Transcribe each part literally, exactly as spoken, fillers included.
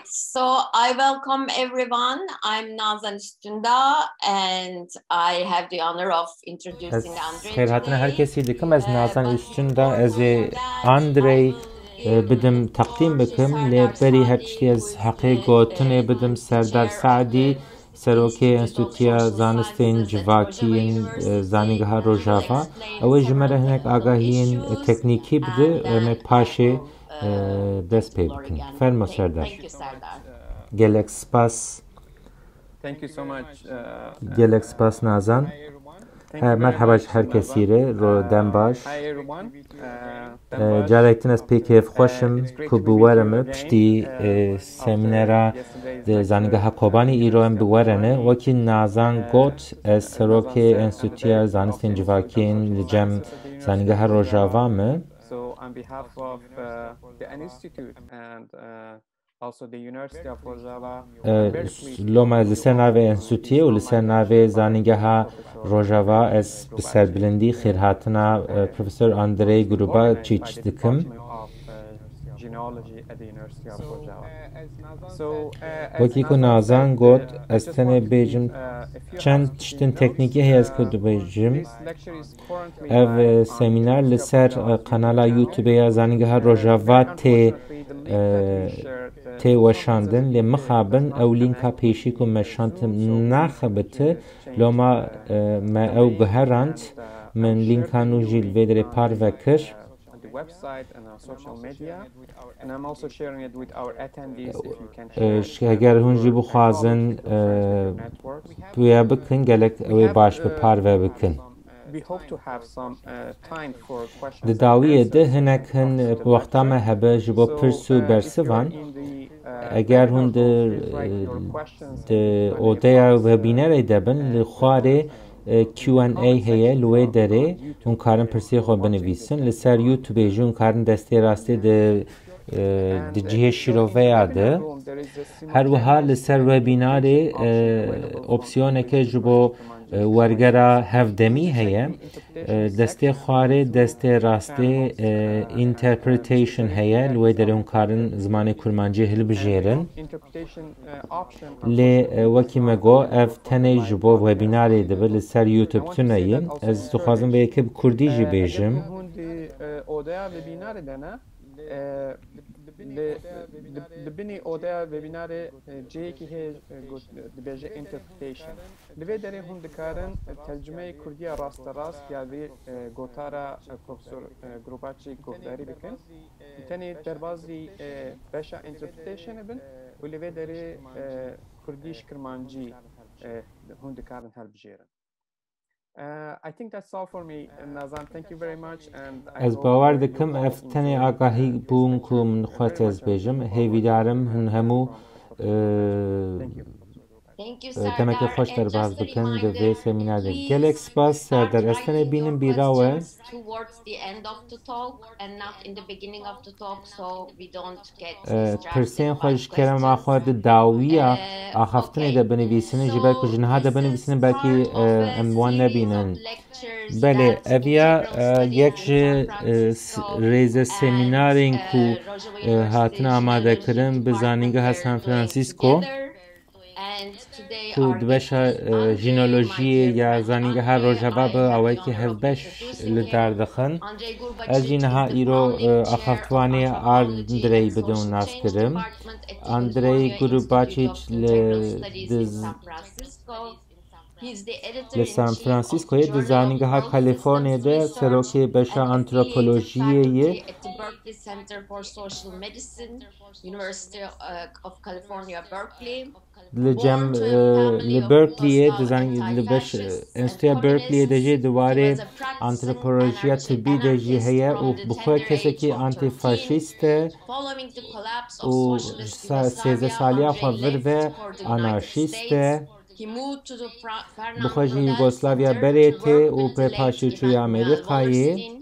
So I welcome everyone. I'm Nazan Üstündağ and I have the honor of introducing Andre. Xêrhatina her kesî dikim. Ez Nazan Üstündağ, ez ê Andrey e, bidim, teqdîm bikim, lê berî her tiştî ez heqê gotinê bidim Serdar Saedî, Serokê Enstîtuya Zanistên Civakî yên e, Zanîngeha Rojava. Ew ê ji me re hinek agahiyên teknîkî bide, em ê paşê e, dest pê bikin. Fermo Serdar. Gelek spas. Thank you so much. Uh, Gelek spas Nazan. Thank He, you very merhaba much, ji her kesî re, ro dem baş. Hi everyone. Uh, E, Carek din ez pê kêfxweş im ku bi we re me piştî e, semînera di Zanîngeha Kobanî îro em bi we re ne. Wekî Nazan got, ez serokê Enstîtuya Zanistên Civakî yên li cem Zanîngeha Rojava me. So on behalf of uh, the institute and uh, also the University of Rojava, E, I'm very pleased Loma ez li ser navê enstîtuyê û li ser navê Zanîngeha Rojava ez bi serbilindî xêrhatina e, Profesor Andrey Grubaçiç dikim. Of, uh, genealogy at the University of Rojava. So, uh, as Wekî ku Nazan Nazan said, got, uh, I ez just tenê want to bêjim give, uh, a few çend housekeeping tiştin notes. Teknîkî heye ez ku Uh, dibêjim. This lecture is Ev e, semîner li ser e, kanala YouTube ya Zanîngeha Rojava tê e, tê weşandin, lê mixabin ew lînka pêşî ku me şand naxebite, loma e, me ew guherand, min lînka nû jî li vê derê parve kir. On the website and on social media. And I'm also sharing it with our attendees if you can E, share. Ji heger hûn jî bixwazin e, piya bikin, gelek ew ê baş bi parve bikin. We hope to have some uh, time for questions. Di dawiyê de hinek hin wexta me hebe ji bo pirs û bersivan. Eger hûn di, di odeya webînerê de bin, li xwarê e, Q and A heye, li wê derê hûn karin pirsê xwe binivîsin. Li ser YouTube jî hûn karin destê rastê di, e, di cihê şîroveya de. Her wiha li ser webînarê e, opsiyoneke ji bo e, wergera hevdemî heye. E, destê xwarê, destê rastê e, interpretation heye. Li wê derê hûn karin zimanê kurmancî hilbijêrin. Lê e, wekî me got, ev tenê ji bo webînarê dibe, li ser YouTube tune ye. Ez dixwazim vê yekê bi kurdî jî bêjim. Hûn di e, odeya webînarê de ne? E, li, li, li binî odeya webînarê e, cihekî heye e, got, dibêje interpretation. Li vê derê hûn dikarin e, tercumeyê kurdiya rasterast ya vê e, gotara e, Profesor e, Grubaçî guhdarî bikin. Tenê derbazî e, beşa interpretation bin û li vê derê e, kurdî ji kirmancî e, hûn dikarin hilbijêrin. Uh, I think that's all for me. Nazan, thank you very much. And I Ez hope bawer you dikim, all ev enjoy tenê agahî bûn ku min xwest ez bêjim. Hêvîdarim hûn hemû e, Thank you. Thank you, e, demekê Serdar. Xweş And derbas just a bikin di reminder, vê semînarê de. Gelek please spas, start Serdar. Ez tenê writing bînim your bîra we. Questions towards the end of the talk and not in the beginning of the talk, so we don't get E, distracted Pirsên xwe by ji kerema questions. Xwe di dawiya E, axaftinê okay. De binivîsin, ji ber ku So ji niha de this is binivîsin, belkî part of e, a em wan series nebînin. Of lectures Belê, that ev in ya general e, study yek ji and e, practice. S- So, rêze and, semînarên ku uh, Rojava e, University hatin amade Genealogy kirin bi Department, Zanîngeha they're San doing Francisco. Together. And today ku our di beşa guest is e, Andrei, my jînolojiyê dear ya friend Zanîngeha Andrei. Rojava I bi have the awayekî honor of hevbeş introducing li him. Dar dixin. Andrei Gurbacic Ez jî niha is the îro founding e, chair of axaftivanê anthropology Andrei and bidin cultural nas department kirim. At the University of Rojava Institute of Integrative Studies in San Francisco. Li San Franciscoyê di Zanîngeha Kalîforniyê de serokê beşa antropolojiyê ye. Li cem e, li Berkeleyê di zanî li beş Enstîtuya Berkeleyê de jî di warê antropolojiya tibî de jî heye û bi xwe kesekî antîfaşîst e û sêzdeh saliya xwe vir ve anarşîst e. Bi xwe ji Yugoslavya berê tê û pê paşê çûye Amerîkayê.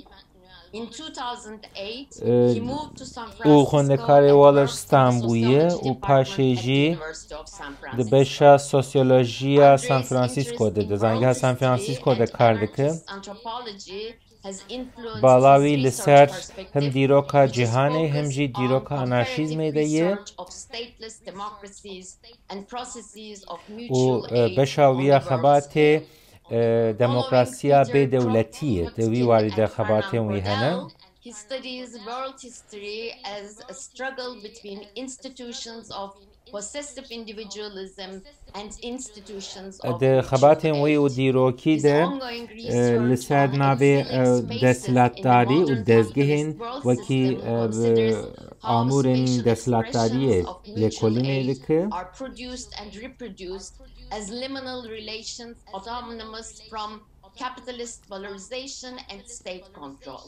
Û xwendekarê Wallerstein bûye û paşê jî di beşa sosyolojiya San Francisco de, di zanîngeha San Francisco de kar dike. Bala wî li ser him dîroka cîhanê, him jî dîroka anarşîzmê de ye. Û e, beşa wî ya xebatê e, demokrasiya bêdewletî ye. Di wî warî de xebatên wî hene. He studies world history as a struggle between institutions of possessive individualism and institutions of Di xebatên wî û dîrokî de e, li ser navê e, desthilatdarî û dezgehên wekî e, bi amûrên desthilatdariyê lêkolînê dike. Are produced and reproduced as liminal relations autonomous from capitalist valorization and state control.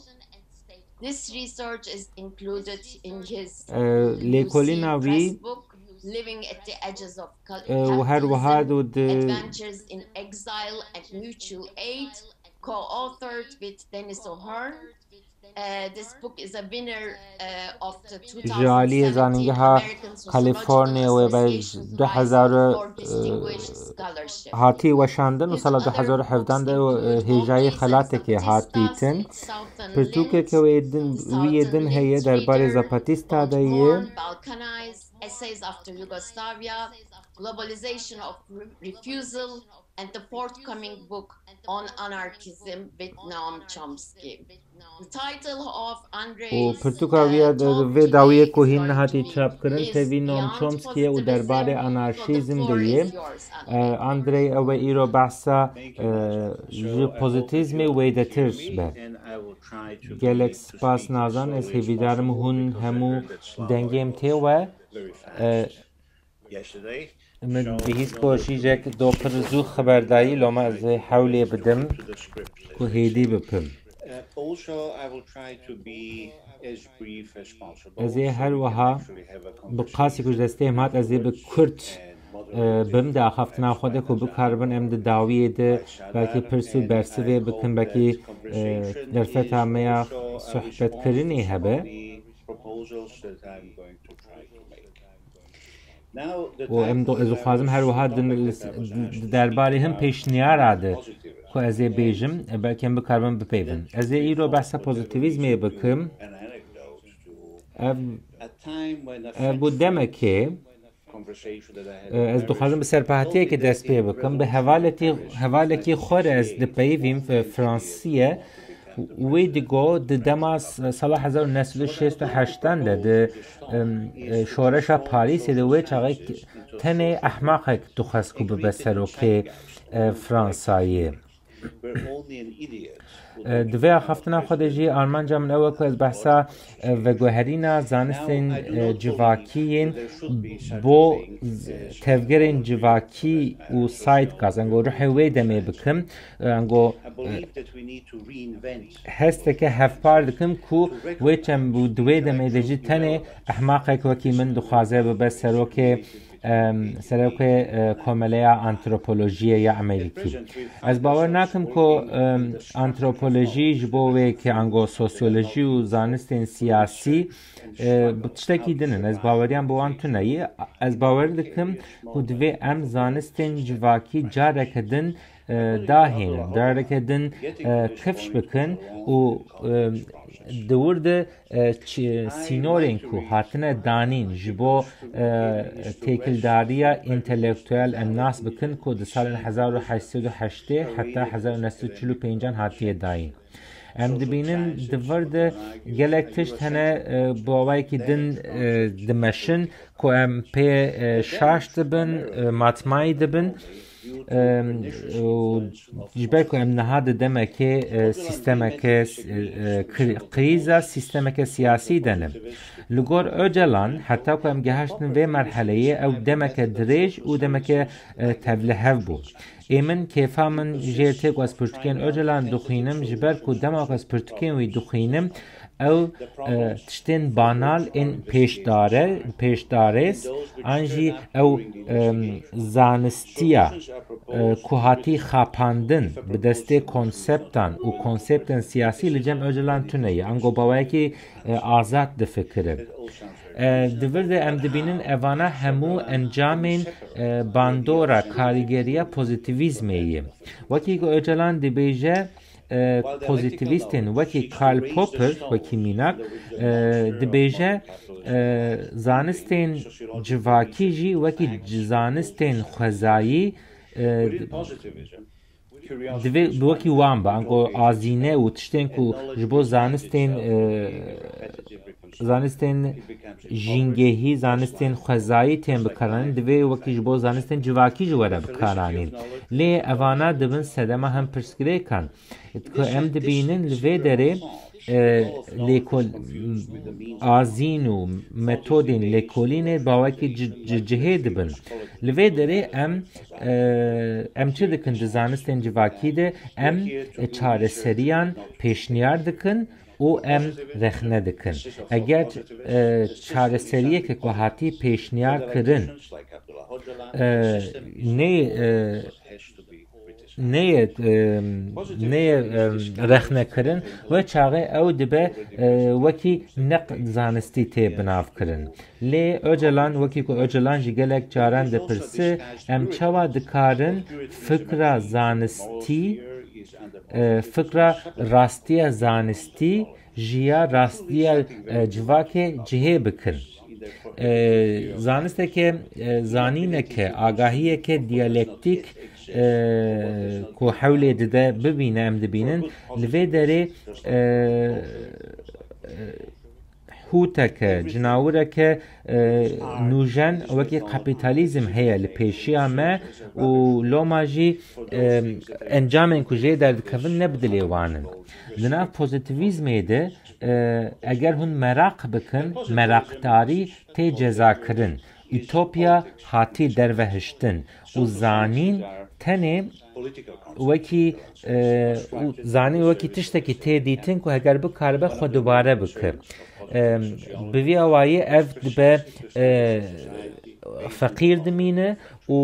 This research is included in his E, lêkolîna wî book, Living at the Edges of Ca- e, û her wiha Capitalism, di Adventures in Exile and Mutual Aid, co-authored with Dennis O'Hearn. Uh, this book is a winner uh, of the Ji aliyê Zanîngeha Kalîforniyê wê be ji du hezar û hatî weşandin û sala du hezar û hevdan de e, hêjayî xelatekê hat dîtin. Pirtûkeke wê din, wî yê din heye derbarê Zapatista de ye. Essays After Yugoslavia, Globalization of Re- Refusal, and the forthcoming book on anarchism with Noam Chomsky. The title of Andrei's, û pirtûka wî ya di vê dawiyê ku hîn nehatî çapkirin tevî Noam Chomsky ye û derbarê anarşîzm de ye. E, Andrei ew e îro behsa e, ji pozîtîzmê wêdetir be. Gelek spas Nazan, ez hêvîdarim hûn hemû dengêm tê we. E, Min bihîst ku şîjek do pir zû xeber dayî, loma ez ê hewlê bidim ku hêdî bipim. Ez ê her wiha bi qasî ku ji destê min hat, ez ê bi kurt e, bim di axaftina xwe de ku bikaribin em di dawiyê de belkî pirs û bersivê bikin, belkî e, derfeta me ya sohbetkirinê hebe. û em do, ez dixwazim her wiha di, di derbarê hin pêşniyara de ku ez ê bêjim, e, belkî em bikaribin bipeyvin. Ez ê îro behsa pozîtîvîzmê bikim. Ev, ev bû demekê, e, ez dixwazim bi serpehatiyekê dest pê bikim. Bi hevalekî, hevalekî xwe re ez dipeyivîm, e, Fransî ye. Wî digo di dema s-, sala hezar û neh sed û şêst û heştan de di, em, e, şoreşa Parîsê de wê çaxê k-, tenê ehmaqek dixwest ku bibe serokê, e, Fransayê. E, di vê axaftina xwe de jî armanca min ew e ku ez behsa, e, veguherîna zanistên, e, civakî yên bo z-, tevgerên civakî û zeitgeist, ango ruhê wê demê bikim. Ango, e, hesteke hevpar dikim ku wê çem bû di wê demê de jî tenê ehmaqek wekî min dixwaze bibe serokê, em, serokê, e, Komeleya Antropolojiyê ya Amerîkî. Ez bawer nakim ku, em, antropolojî ji bo wê ki ango sosyolojî û zanistên siyasî, e, bi tiştekî din in. Ez baweriyan bi wan tune ye. Ez bawer dikim ku divê em zanistên civakî careke din e, dahênin, careke din, e, kifş bikin û, e, di wir de, e, çi-, sînorên ku hatine danîn ji bo, e, têkildariya întelektuel em nas bikin ku di salên hezar û heşt sed û heştê heta hezar û neh sed û çil û pêncan hatiye dayîn. Em dibînin di vir de gelek tişt hene, e, bi awayekî din, e, dimeşin ku em pê, e, şaş dibin, e, matmayî dibin. E, û ji ber ku em niha di demekê, e, sîstemeke, e, e, kri-, krîza sîstemeke siyasî de ne. Li gor Ocalan, heta ku em gihaştin vê merheleyê, ew demeke dirêj û demeke, e, tevlihev bû. Ê min, kêfa min jêr tê ku ez pirtûkên Ocalan dixwînim, ji ber ku dema ku ez pirtûkên wî dixwînim, ew, e, tiştên banal ên pêşdare, pêşdarêz, an jî ew, em, zanistiya, e, ku hatî xapandin bi destê konseptan û konseptên siyasî li cem Ocalan tune ye. Ango bawayekî, e, azad difikire. E, di vir de em dibînin evana hemû encamên, e, bandora karîgeriya pozîtîvîzmê ye. Wekî ku Ocalan dibêje, e, pozitivîstên wekî Karl Popper, wekî mînak, e, dibêje, e, zanistên civakî jî wekî c-, zanistên xwezayî, e, divê bi wekî wan be, ango azîne û tiştên ku ji bo zanistên, e, zanistên jîngehî, zanistên xwezayî tên bikaranîn, divê wekî ji bo zanistên civakî jî were bikaranîn. Lê evana dibin sedema hempirsgirêkan. Ku em dibînin li vê derê, e, lêkol-, azîn û metodên lêkolînê bawekî ci-, ci-, cihê dibin. Li vê derê em, e, em çi dikin di zanistên civakî de? Em, e, çareseriyan pêşniyar dikin û em rexne dikin. Eger, e, çareseriyeke ku hatî pêşniyar kirin, e, nê, e, neyê, e, neyê, e, rexne kirin, wê çaxê ew dibe, e, wekî neqd zanistî tê binavkirin. Lê Ocalan, wekî ku Ocalan jî gelek caran dipirse, em çawa dikarin fikra zanistî, e, fikra rastiya zanistî ji ya rastiya, e, civakê cihê bikin? E, zanisteke, e, zanîneke, agahiyeke diyalektîk, e, ku hewlê dide bibîne, em dibînin, li vê derê, e, e, hûteke, cinawireke, e, nûjen wekî kapîtalîzm heye li pêşiya me û loma jî, e, encamên ku jê derdikevin ne bi dilê wan in. Di nav pozîtîvîzmê de, e, eger hûn meraq bikin, meraqdarî tê cezakirin. Ütopya hatî dervehiştin û zanîn tenê wekî, e, û zanîn wekî tiştekî tê dîtin ku heger bikaribe xwe dubare bike. E, bi vî awayî ev dibe, e, feqîr dimîne û,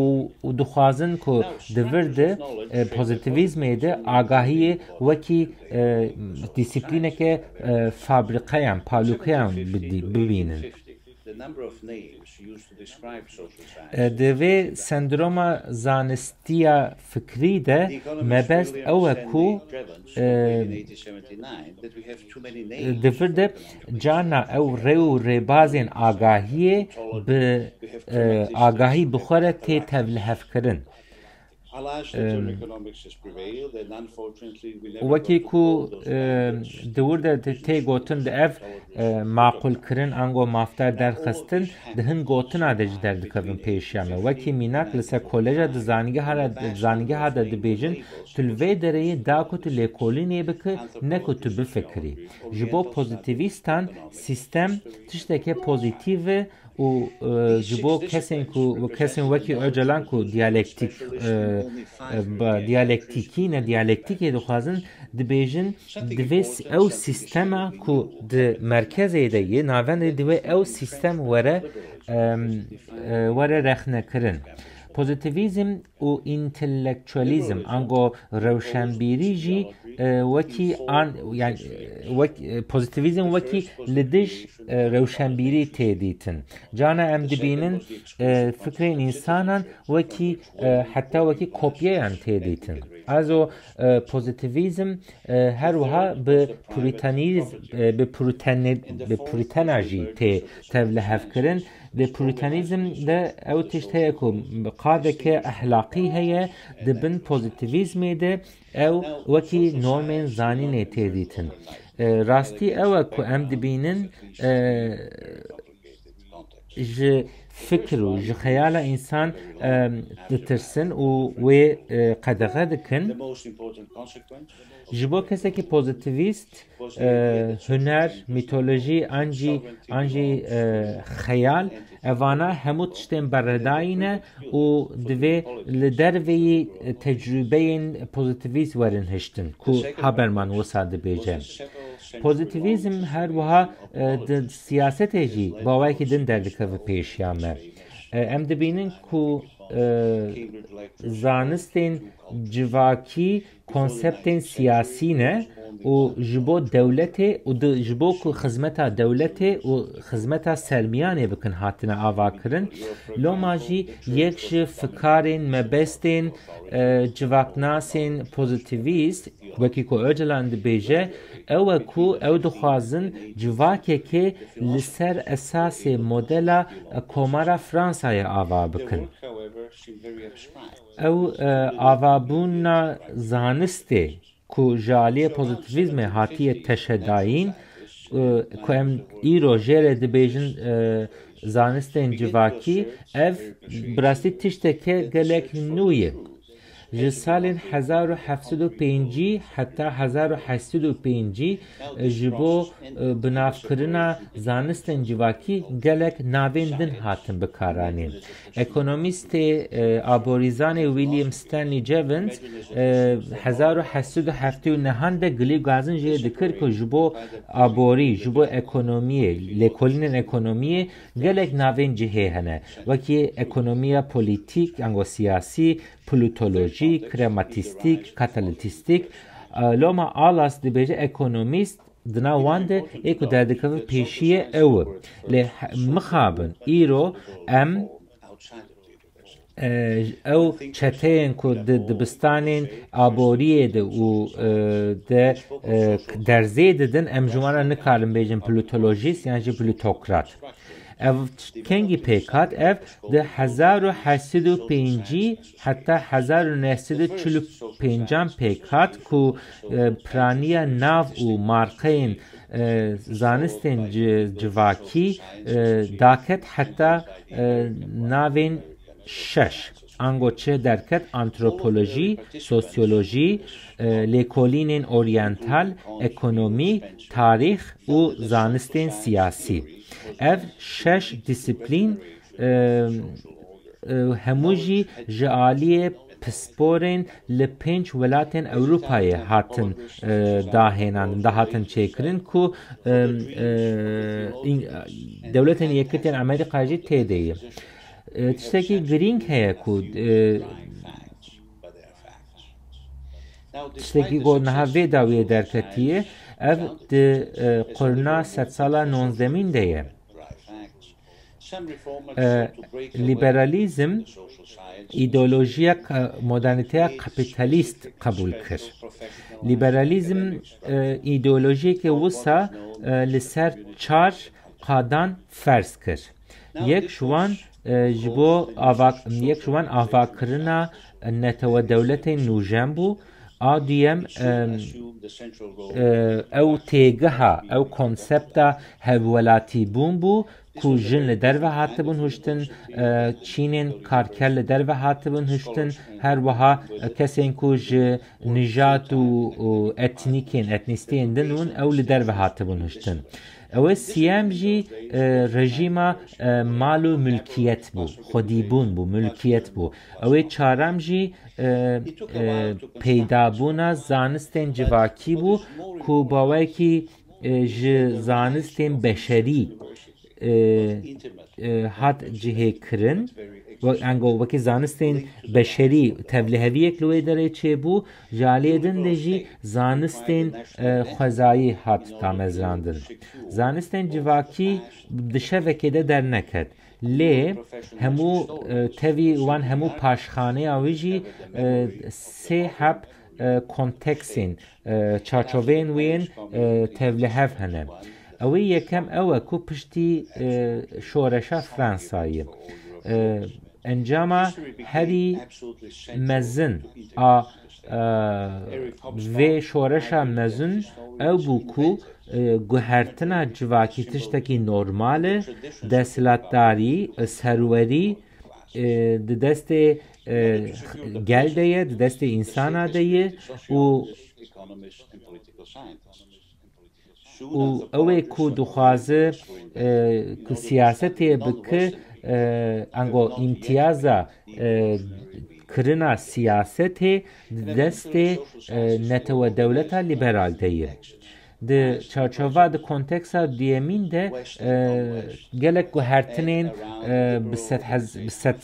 û dixwazin ku di vir de, e, pozîtîvîzmê de agahiyê wekî, e, dîsîplîneke, e, fabrîqeyan, palûkeyan bidî-, bibînin. E, di vê sendroma zanistiya fikrî de mebest ew e ku, e, di vir de carna ew rê û rêbazên agahiyê bi, e, agahî bi xwe re tê tevlihevkirin. Em, wekî ku, e, di wir de tê gotin, di ev, e, maqulkirin ango mafdar derxistin, di hin gotina de jî derdikevin pêşiya me. Wekî mînak li ser koleja di zanîngeha re, zanîngeha de dibêjin, tu li vê derê yî da ku tu lêkolînê bike, ne ku tu bifikirî. Ji bo pozîtîvîstan sîstem tişteke pozîtîf e û, e, ji bo kesên ku, kesên wekî Ocalan ku diyalektîk, e, e, ba-, diyalektîkî ne diyalektîkê dixwazin, dibêjin, divê s-, ew sîstema ku di merkezê de yê, navendê, divê ew sîstem were, em, e, were rexnekirin. Pozîtîvîzm û întelektualîzm, ango rewşenbîrî jî, e, wekî an, yani, e, wek-, e, pozîtîvîzm wekî li dij, e, rewşenbîrî tê dîtin. Cana em dibînin, e, fikrên însanan wekî, e, heta wekî kopyeyan tê dîtin. Azo, e, pozîtîvîzm, e, her wiha bi puritanîz-, e, bi puritene-, bi puritena jî tê tevlihevkirin. Di puritanîzm de ew tişt heye ku qadeke ehlaqî heye, di bin pozîtîvîzmê de ew wekî normên zanînê tê dîtin. E, rastî ew e ku em dibînin, e, ji fikir û ji xeyala însan, e, ditirsin û wê, e, qedexe dikin. Ji bo kesekî pozîtîvîst, e, huner, mîtolojî an jî, an jî, e, xeyal, evana hemû tiştên berredayî ne û divê li derveyî tecrûbeyên pozîtîvîst werin hiştin, ku Habermas wisa dibêje. Pozîtîvîzm her wiha, e, di siyasetê jî bawekî din derdikeve pêşiya me. E, em dibînin ku, e, zanistên civakî konseptên siyasî ne û ji bo dewletê û di, ji bo ku xizmeta dewletê û xizmeta sermiyanê bikin hatine avakirin. Loma jî yek ji fikarên mebestên, e, civaknasên pozîtîvîst Wekî ku Öcalan dibêje, ew e ku ew dixwazin civakekê li ser esasê modela Komara Fransayê ava bikin. Ew, e, avabûna zanistê ku ji aliyê pozitivîzmê hatiye teşedayîn, e, ku em îro jê re dibêjin, e, zanistên civakî, ev bi rastî tişteke gelek nû ye. Ji salên hezar û heft sed û pêncî heta hezar û heşt sed û pêncî ji bo, e, binavkirina zanistên civakî gelek navên din hatin bikaranîn. Ekonomîstê, e, aborîzanê William Stanley Jevons, e, hezar û heşt sed û heftê û nehan de gilî gazin jê dikir ku ji bo aborî, ji bo ekonomiyê, lêkolînên ekonomiyê gelek navên cihê hene. Wekî ekonomiya polîtîk, ango siyasî, plutolojî, krematîstîk, katalîtîstîk. E, Loma Alas dibêje ekonomîst di nav wan de ê ku derdikeve pêşiyê ew e. Lê he-, mixabin, îro em, e, ew çeteyên ku di dibistanên aboriyê de û, e, de, e, derzê didin, em ji wan re nikarin bêjin plutolojîst yan jî plutokrat. Ev kengî pêk hat? Ev di hezar û heşt sed û pêncî heta hezar û neh sed û çil û pêncan pêk hat ku, e, piraniya nav û marqeyên, e, zanistên ci-, civakî, e, daket heta, e, navên şeş. Ango çi derket? Antropolojî, sosyolojî, e, lêkolînên oryantal, ekonomî, tarîx û zanistên siyasî. Ev şeş disiplîn, e, e, hemû jî ji aliyê pisporên li pênc welatên Ewropayê hatin, e, dahênandin, da hatin çêkirin ku, e, e, în-, Dewletên Yekgirtiyên Amerîka jî tê de ye. E, tiştekî girîng heye ku, e, tiştekî ku niha vê dawiyê derketiye, ev di, e, qurna sedsala nonzdemîn de ye. E, Liberalîzm îdeolojiyek, e, modernîteya kapîtalîst qebûl kir. Liberalîzm, e, îdeolojiyeke wisa, e, li ser çar qadan ferz kir. Yek ji wan, e, ji bo ava-, yek ji wan avakirina netewe dewletên nûjen bû. A duyem, e, e, ew têgiha, ew konsepta hevwelatîbûn bû ku jin li derve hatibûn huştin, e, çînên karker li derve hatibûn huştin, her wiha, e, kesên ku ji nijad û, û etnîkên, etnîstiyên din bûn, ew li derve hatibûn huştin. Ew ê siyem jî, e, rejîma, e, mal û milkiyet bû, xwedîbûn bû, milkiyet bû. Ew ê çarem jî, e, e, peydabûna zanistên civakî bû ku bawekî, e, ji zanistên beşerî, e, e, hat cihê kirin. We-, ango wekî zanistên beşerî tevliheviyek li wê derê çêbû, ji aliyê din de jî zanistên, e, xwezayî hat damezrandin. Zanistên civakî di şevekê de derneket. Lê hemû, e, tevî wan hemû paşxaneya wî jî, e, sê heb, e, konteksên, e, çarçoveyên wê yên, e, tevlihev hene. Ew ê yekem ew e ku piştî, e, şoreşa Fransayê, e, encama herî mezin a, e, vê şoreşa mezin ew bû ku, e, guhertina civakî tiştekî normal e, desthilatdarî, e, serwerî, e, di destê, e, gel de ye, di destê însana de ye û û ew ê ku dixwaze, e, ku siyasetê bike, e, ango îmtiyaza, e, kirina siyasetê di destê, e, netewe dewleta liberal de ye. Di çarçova, di konteksa duyemîn de, e, gelek guhertinên, e, bi sed hez-, bi sed,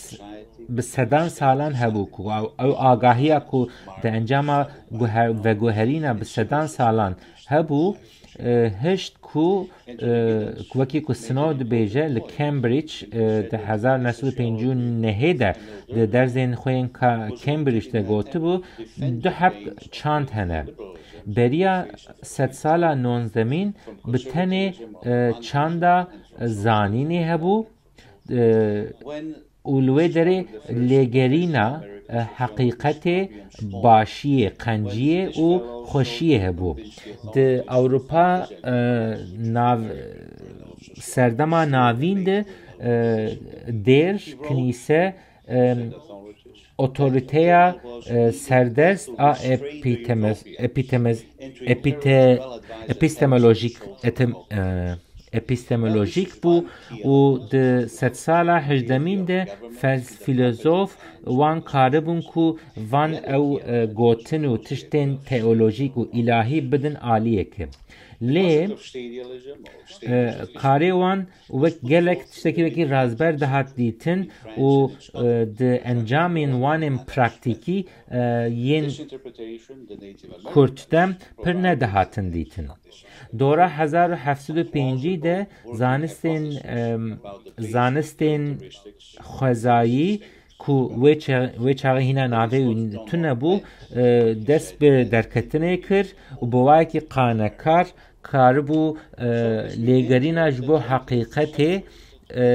bi sedan salan hebû ku ew, ew agahiya ku di encama guher-, veguherîna bi sedan salan hebû, e, hişt ku, e, ku wekî ku Snow dibêje, li Cambridge, e, di hezar neh sed û pêncî û nehê de di derzên xwe yên ka-, Cambridge de gotibû, du heb çand hene. Beriya sedsala nonzemîn bi tenê, e, çanda zanînê hebû, e, û li wê derê lêgerîna, e, heqîqetê, başiyê, qenciyê û xweşiyê hebû. Di Ewropa, e, nav-, serdema navîn de, e, dêr, kinîse, e, otoriteya, e, serdest a epiteme-, epiteme-, epite-, epistemolojik, etim-, e, epistemolojik bû û di sedsala hejdemîn de fel-, filozof wan karibûn ku van ew, e, gotin û tiştên teolojîk û îlahî bidin aliyeke. Lê, e, karê wan wek gelek tiştekî wekî razber dihat dîtin û, e, di encamên wanên praktîkî, e, yên kurt de pir nedihatin dîtin. Dora hezar û heft sed û pêncî de zanistên, em, zanistên xwezayî ku wê çe-, wê çaxê hîna navê wî tune bû, e, dest bi derketinê kir û bi wayekî qanekar karibû, e, lêgerîna ji bo heqîqetê, e,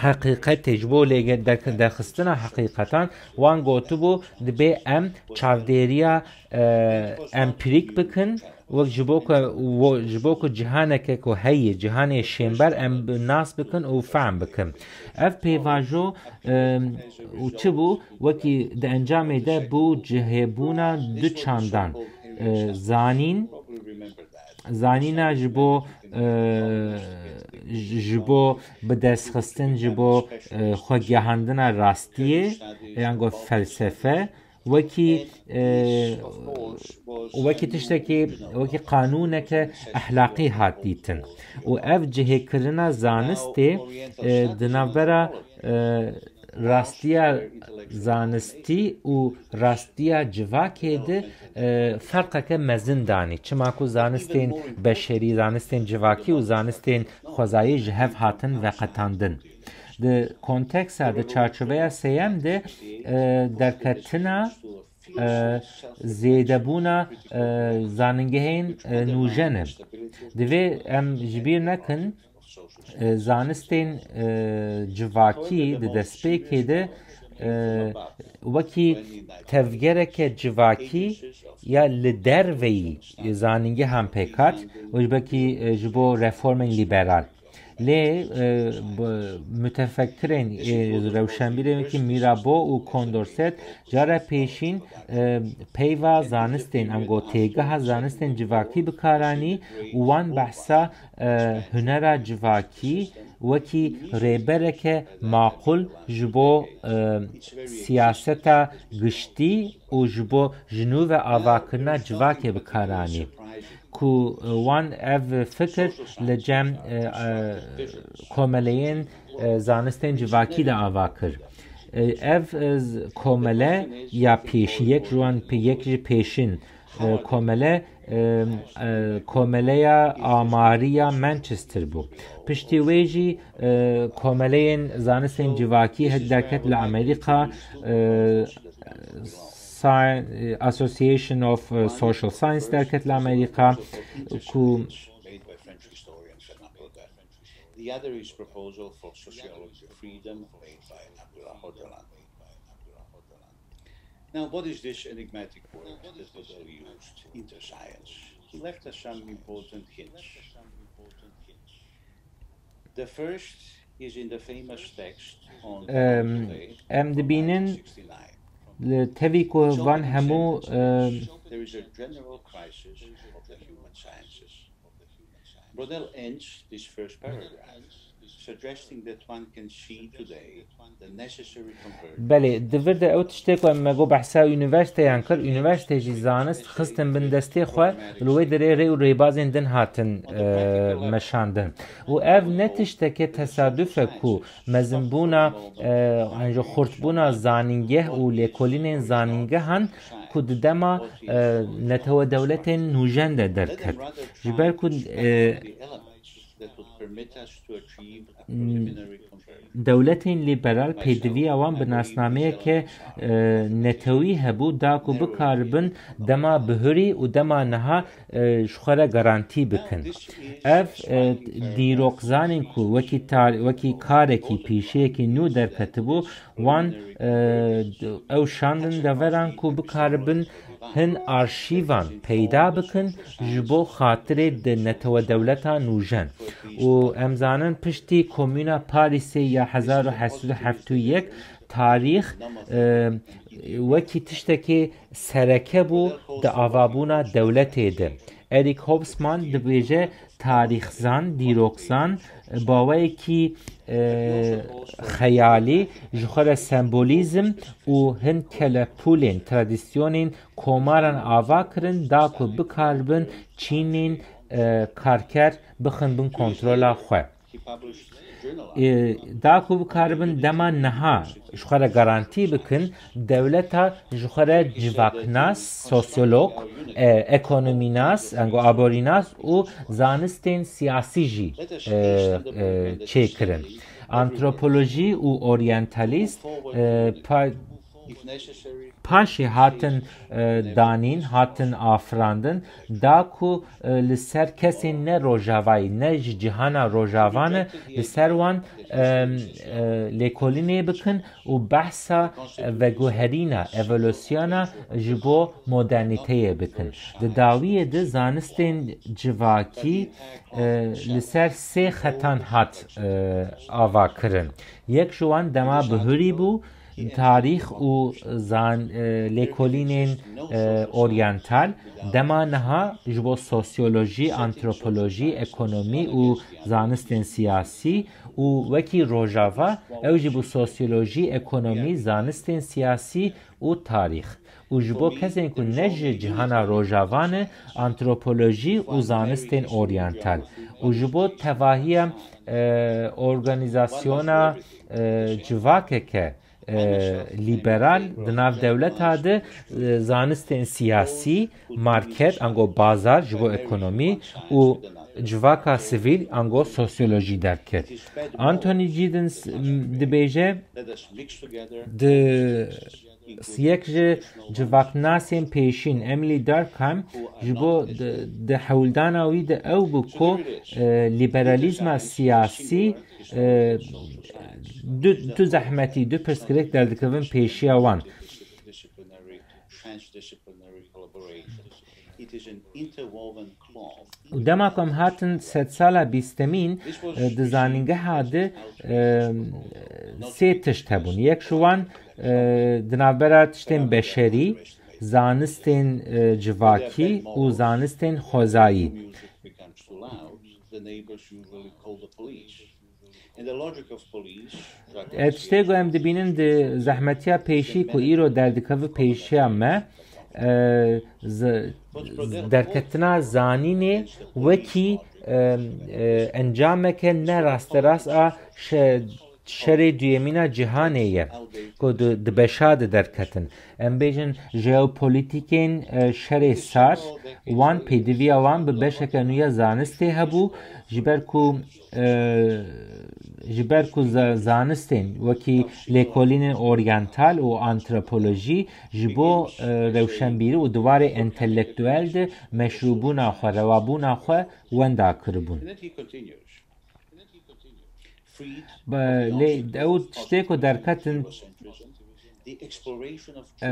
heqîqetê, ji bo lêge-, derke-, derxistina heqîqetan, wan gotibû, dibê em çavdêriya, e, empîrîk bikin, wek ji bo ku, wo-, ji bo ku cihaneke ku heye, cihanê şênber em bi-, nas bikin û fehm bikin. Ev pêvajo, e, û çi bû? Wekî di encamê de bû cihêbûna du çandan, e, zanîn, zanîna ji bo, e, ji, ji bo bidestxistin, ji bo, e, xwegihandina rastiyê, yan go felsefe, wekî, e, wekî tiştekî, wekî qanûneke ehlaqî hat dîtin. Û ev cihêkirina zanistê, e, di navbera, e, rastiya zanistî û rastiya civakê de, e, ferqeke mezin danî. Çima ku zanistên beşerî, zanistên civakî û zanistên xwezayî ji hev hatin veqetandin. Di konteksa, di çarçoveya sêyem de, e, derketina, e, zêdebûna, e, zanîngehên, e, nûjen e. Divê em ji bîr nekin, e, zanistên, e, civakî di destpêkê de, e, wekî tevgereke civakî ya li derveyî zanîngehan pêk hat û ji belkî, e, ji bo reformên lîberal. Lê, e, b-, mutefekkirên, e, rewşenbîrên wekî Mirabeau û Condorcet cara pêşîn, e, peyva zanistên, em got têgeha zanistên civakî bi kar anî û wan behsa, e, hunera civakî wekî rêbereke maqûl ji bo, e, siyaseta giştî û ji bo ji nû ve avakirina civakê bi kar anî. Ku, e, wan ev fikir li cem, e, e, komeleyên, e, zanistên civakî de ava kir. E, ev, e, z-, komele ya pêşî, yek ji wan pê-, yek ji pêşin, e, komele, e, e, komeleya amariya Manchester bû. Piştî wê jî, e, komeleyên zanistên civakî hek derket li Amerîka, e, Sci-, Association of, uh, Social Science derket li Amerîka, ku The other is Proposal for Sociology of Freedom, made by Abdullah Öcalan. Now, what is this enigmatic word that Öcalan used, interscience? Left us some important hints. The first is in the famous text on Em, em dibînin li tevî ku van hemû, em, There is a general crisis of the human sciences. Braudel ends this first paragraph Belê, di vir de ew tiştê ku em me got behsa unîversîteyan kir, unîversîte jî zanist xistin bin destê xwe, li wê derê rê û rêbazên din hatin, e, meşandin. Û ev ne tişteke tesaduf e ku mezinbûna, e, an jî xurtbûna zanîngeh û lêkolînên zanîngehan ku di dema, e, netewe dewletên nûjen de derket. Ji ber ku, e, dewletên lîberal pêdiviya wan bi nasnameyeke, e, netewî hebû, da ku bikaribin dema bihurî û dema niha, e, ji xwe re garantî bikin. Ev, e, dîrokzanên ku wekî tar-, wekî karekî pêşiyekî nû derketibû, wan, e, ew şandin deveran ku bikaribin hin arşîvan peyda bikin ji bo xatirê di netewe dewleta nûjen. Û em zanin piştî Komûna Parîsê ya hezar û heşt sed û hevdeh tarîx, e, wekî tiştekê sereke bû di avabûna dewletê de. Eric Hobsbawm dibêje, tarîxzan, dîrokzan, baweyekî, e, xeyalî ji xwe re sembolîzm û hin kelepûlên, tradisyonên komaran ava kirin, da ku bikaribin çînên, e, karker bixin bin kontrola xwe. E, da ku bikaribin dema niha ji xwe re garantî bikin, dewleta ji xwe re civaknas, sosyolog, e, ekonomînas, ango aborînas û zanistên siyasî jî, e, e, çêkirin. Antropolojî û oryantalîst, e, pa-, paşê hatin, e, danîn, hatin afirandin, da ku, e, li ser kesên ne rojavayî, ne ji cihana rojavan e, li ser wan, e, e, lêkolînê bikin û behsa veguherîna, evolûsyona ji bo modernîteyê bikin. Di dawiyê de zanistên civakî, e, li ser sê xetan hat, e, ava kirin. Yek ji wan dema bihurî bû, tarîx û zan-, e, lêkolînên, e, oryantal, dema niha ji bo sosyolojî, antropolojî, ekonomî û zanistên siyasî û wekî rojava, ew jî bû sosyolojî, ekonomî, zanistên siyasî û tarîx. Û ji bo kesên ku ne ji cihana rojava ne, antropolojî û zanistên oryantal. Û ji bo tevahiya, e, organîzasyona, e, civakeke, e, lîberal di nav dewleta de, e, zanistên siyasî, market, ango bazar ji bo ekonomî û civaka sivîl, ango sosyolojî derket. Anthony Giddens, m, dibêje, di yek ji civaknasên pêşîn Emily Durkheim ji bo di, di hewldana wî de ew bû ku, e, lîberalîzma siyasî, e, du, du zehmetî, du pirsgirêk derdikevin pêşiya wan. Û dema ku em hatin sedsala bîstemîn, e, di zanîngeha de, e, sê tişt hebûn. Yek ji wan, e, di navbera tiştên beşerî, zanistên, e, civakî û zanistên xwezayî. E, tiştê ku em dibînin di zehmetiya pêşî ku îro derdikeve pêşiya me, e, z-, derketina zanînê wekî, e, e, encameke ne rasterast a şe-, şerê duyemîna cîhanê ye ku di, di beşa de derketin. Em bêjin jeopolîtîkên, e, şerê sar, wan pêdiviya wan bi beşeke nû ya zanistê hebû, ji ber ku e, ji ber ku za-, zanistên wekî lêkolînên oryantal û antropolojî ji bo, e, rewşenbîrî û di warê entelektuel de meşrûbûna xwe, rewabûna xwe wenda kiribûn. Be-, lê ew tiştê ku derketin, e,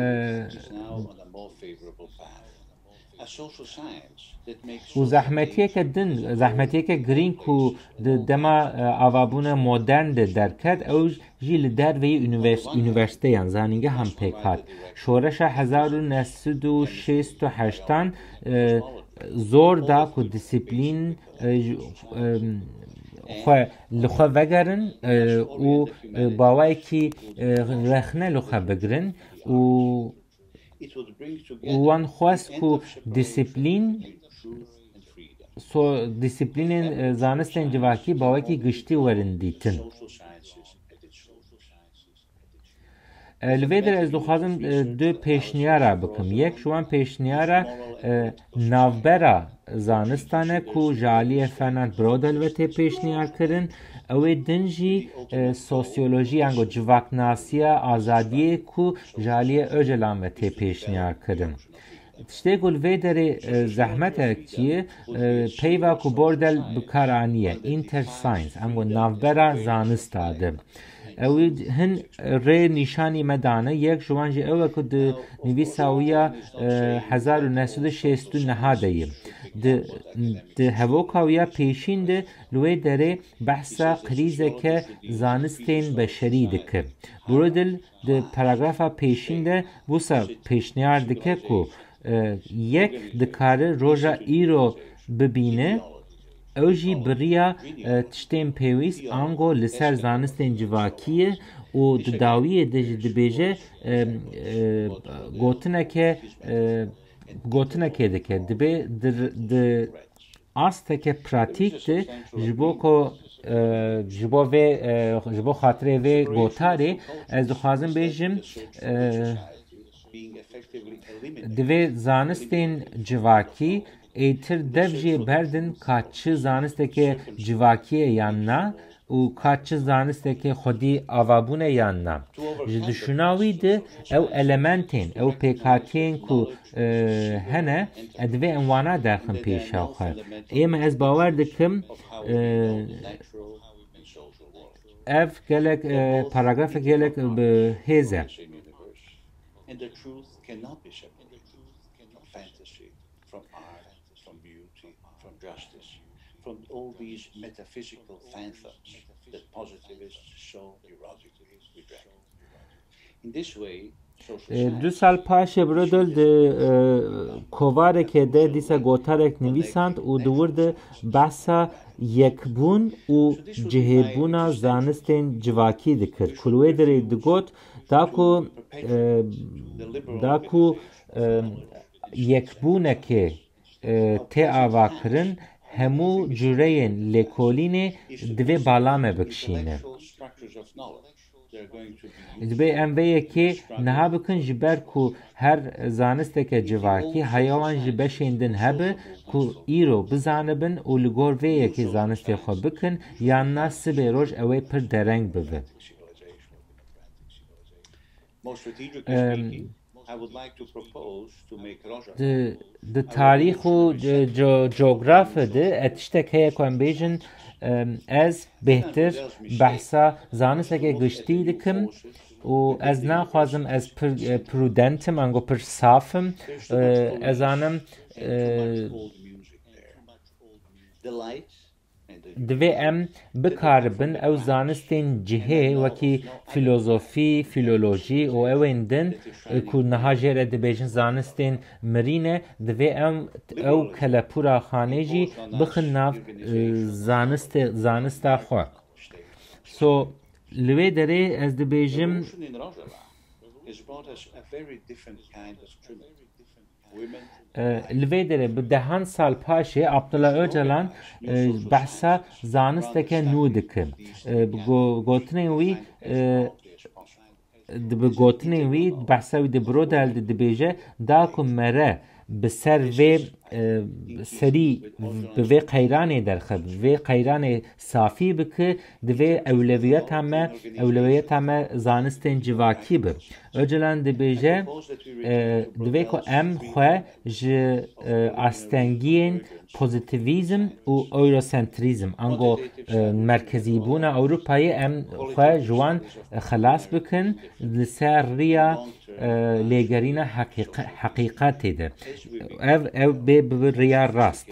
û zehmetiyeke din, zehmetiyeke girîng ku di dema, e, avabûna modern de derket, ew jî li derveyî univers-, unîversîteyan, zanîngehan pêk hat. Şoreşa hezar û neh sed û şêst û heştan, e, zor da ku disiplîn, e, ji, e, xwe li xwe vegerin, e, û, e, bawayekî, e, rexne li xwe bigirin û, û wan xwest ku disiplîn, so-, disiplînên, e, zanistên civakî bawekî giştî werin dîtin. E, li vê derê ez dixwazim, e, du pêşniyara bikim. Yek ji wan pêşniyara, e, navbera zanistan e ku ji aliyê Fernand Braudel ve tê pêşniyar kirin. Ew ê din jî, e, sosyolojî, yango civaknasiya azadiyê ku ji aliyê Ocalan ve tê pêşniyar kirin. Tiştê ku li vê derê, e, zehmetek çi ye, e, peyva ku Braudel bi kar aniye, interscience, ango navbera zanista de. Ew ê hin rê nîşanî me dane, yek ji wan jî ew e ku di nivîsa wî ya, e, hezar û neh sed û şêst û neh de ye. Di, di hevoka wî ya pêşîn de li wê derê behsa krîzeke zanistên beşerî dike. Braudel di paragrafa pêşîn de wisa pêşniyar dike ku, e, yek dikare roja îro bibîne, ew jî bi riya, e, tiştên pêwîst ango li ser zanistên civakî ye û di dawiyê de jî dibêje, e, e, gotineke, e, gotinekê dike. Dibe di, di asteke pratîk de ji bo ku, e, ji bo vê, e, ji bo xatirê vê gotarê ez dixwazim bêjim, e, divê zanistên civakî êtir dev jê berdin ka çi zanisteke civakî ye yan na û ka çi zanisteke xwedî avabûn e yan na. Ji dişuna wî de ew elementên, ew pêkhatiyên ku, e, hene, e, divê em wana derxin pêşa xwe. Ê me ez bawer dikim, e, ev gelek, e, paragrafek gelek bi hêz e. And the truth cannot be separated from fantasy, from art, from beauty, from justice, from all these metaphysical phantoms that positivists so erotically reject. In this way, social E, du science sal paşê Braudel di, e, kovarekê de dîsa gotarek nivîsand û di wir de behsa yekbûn û cihêbûna zanistên civakî dikir. Ku li wê derê digot, da ku, e, da ku, e, yekbûnekê, e, tê avakirin, hemû cureyên lêkolînê divê bala me bikişîne. Divê em vê yekê niha bikin, ji ber ku her zanisteke civakî haya wan ji beşên din hebe ku îro bizanibin û li gor vê yekê zanistê xwe bikin, yan na sibê roj ew ê pir dereng bibe. Em, di, di tarîx û, e, co-, cografi de, e, tiştek heye ku em bêjin, em, ez bêhtir behsa zanisteke giştî dikim û ez naxwazim, ez pir, e, prudent im, ango pir saf im. E, ez zanim, e, divê em bikaribin ew zanistên cihê wekî filozofî, filolojî û ewên din, e, ku niha jê re dibêjin zanistên mirî ne, divê em ew kelepûra xanê jî bixin nav, e, zanistê, zanista xwe. So, li wê derê ez dibêjim, e, li vê derê bi dehan sal paşê Abdullah Ocalan, e, behsa zanisteke nû dike. E, bi go-, gotinên wî, e, di bi gotinên wî, behsa wî di Braudel de dibêje, da ku mere bi ser vê, e, serî, bi vê qeyranê derxe, bi vê qeyranê safî bike, divê ewlewiyeta me, ewlewiyeta me zanistên civakî be. Ocalan dibêje, e, divê ku em xwe ji, e, astengiyên pozitivîzm û eurosentrîzm, ango, e, merkezîbûna Ewropayê, em xwe ji wan xelas bikin li ser riya, e, lêgerîna heqîqe-, heqîqetê de. Ev, ew bê bi riya rast.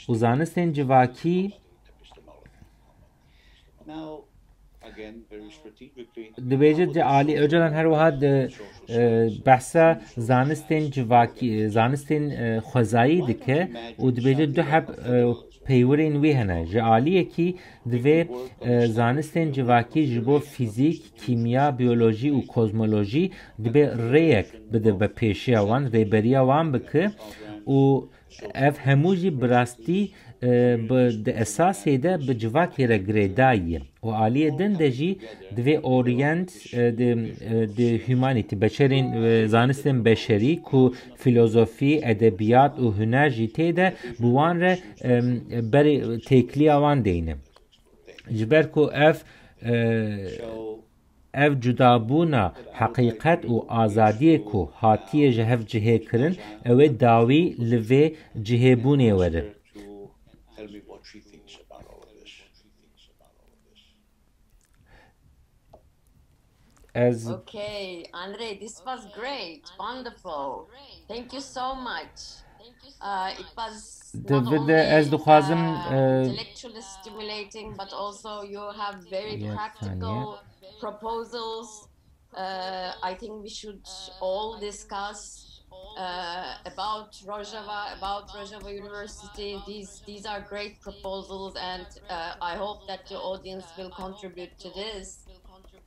Û zanistên civakî dibêje, di alî Ocalan her wiha di, e, behsa zanistên civakî, zanistên, e, xwezayî dike û dibêje du heb, e, peywirên wî hene. Ji aliyekî divê, e, zanistên civakî ji bo fîzîk, kîmya, biyolojî û kozmolojî dibê rêyek bide be pêşiya wan, rêberiya wan bike û ev hemû jî bi rastî, e, bi, di esasê de bi civakê re girêdayî ye. Û aliyê din de jî divê orient, e, di, e, di humanity, beşerên, e, zanistên beşerî ku filozofî, edebiyat û huner jî tê de bi wan re, em, berê têkiliya wan deyne. Ji ber ku ev, e, ev cudabûna heqîqet û azadiyê ku hatiye ji hev cihê kirin, ew ê dawî li vê cihêbûnê were. Ez Okay, Andre, this was great, wonderful. Thank you so much. Uh, it was Di not vir de only, ez dixwazim, uh, uh, intellectually stimulating, but also you have very Yes, practical Saniye. proposals. Uh, I think we should all discuss uh, about Rojava, about Rojava University. These, these are great proposals, and uh, I hope that the audience will contribute to this.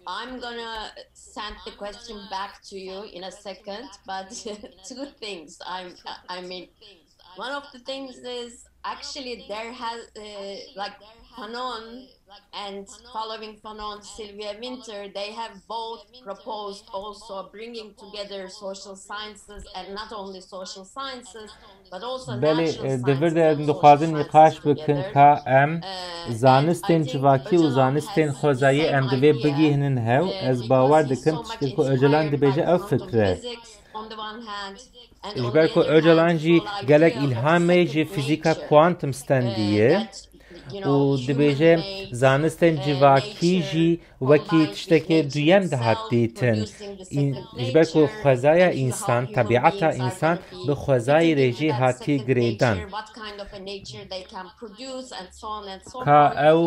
I'm gonna send the question back to you in a second, but two things. I'm, I mean, one of the things is actually there has, uh, like, Fanon and following Fanon, Sylvia Wynter, they have both proposed also bringing together social sciences and not only social sciences, but also Belê, natural e, di vir de sciences em and dixwazin social nîqaş sciences bikin together. ka em Uh, zanistên and I think civakî û Öcalan zanistên has xwezayî em divê bigihînin hew. Ez bawer dikim tiştê ku Öcalan dibêje ew fikr e. Ji ber ku Öcalan jî gelek îlham e ji fîzîka quantum standî ye û dibêje zanistên civakî jî wekî tiştekê duyem dihat dîtin. Ji ber ku xwezaya însan, tebiata însan bi xwezayî re jî hatiye girêdan. Ka ew,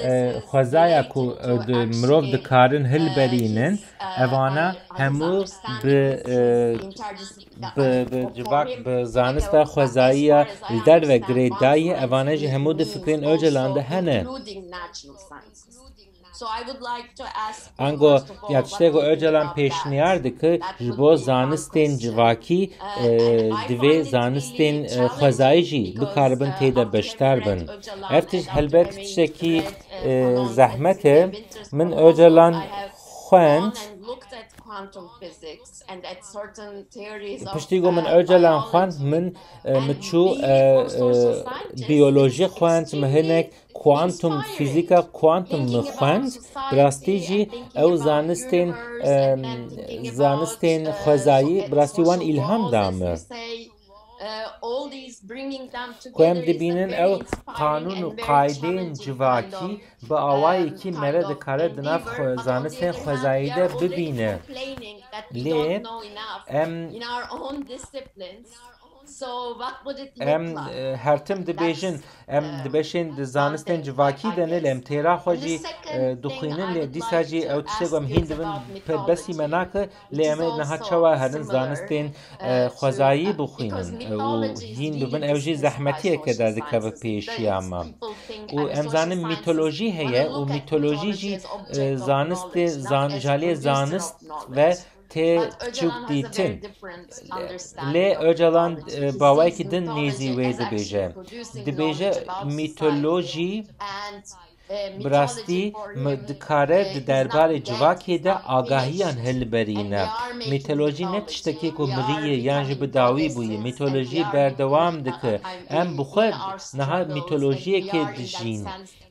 e, xwezaya ku, e, di, mirov dikarin hilberînin, evana hemû bi, e, bi, bi civak, bi zanista xwezayî ya li derve girêdayî, evane jî hemû di fikrên Öcalan de hene. Ango ya tiştê ku Öcalan pêşniyar dike, ji bo zanistên civakî, e, divê zanistên, e, xwezayî jî bikaribin tê de beşdar bin. Ev tişt helbet tiştekî, e, zehmet e. Min Öcalan xwend. Piştî ku min Öcalan xwend, min, e, min çû, e, e, biyolojî xwend, min hinek kuantum, fîzîka kuantum min xwend. Bi rastî jî ew zanistên, e, zanistên xwezayî bi rastî wan îlham da min. Ku em dibînin ew qanûn û qaydeyên civakî bi awayekî mere dikare di nav xwe, zanistên xwezayî de bibîne. Lê em, em, e, her tim dibêjin, em di beşên di zanistên civakî de ne, lê em têra xwe jî, e, dixwînin, lê dîsa jî ew tiştê ku em hîn dibin, pê besî me nake, lê em ê niha çawa herin zanistên, e, xwezayî bixwînin, e, û hîn bibin, ew jî zehmetiyeke derdikeve pêşiya me. Û em zanin mîtolojî heye û mîtolojî jî, e, zanistê, zan-, ji aliyê zanist ve tê çûk dîtin. Lê Öcalan, e, bi awayekî din nêzî wê dibêje. Dibêje mîtolojî bi rastî mi-, dikare di derbarê civakê de agahiyan hilberîne. Mîtolojî ne tiştekê ku mirî ye yan jî bi dawî bûye. Mîtolojî berdewam dike. Em bi xwe niha mîtolojiyekê dijîn.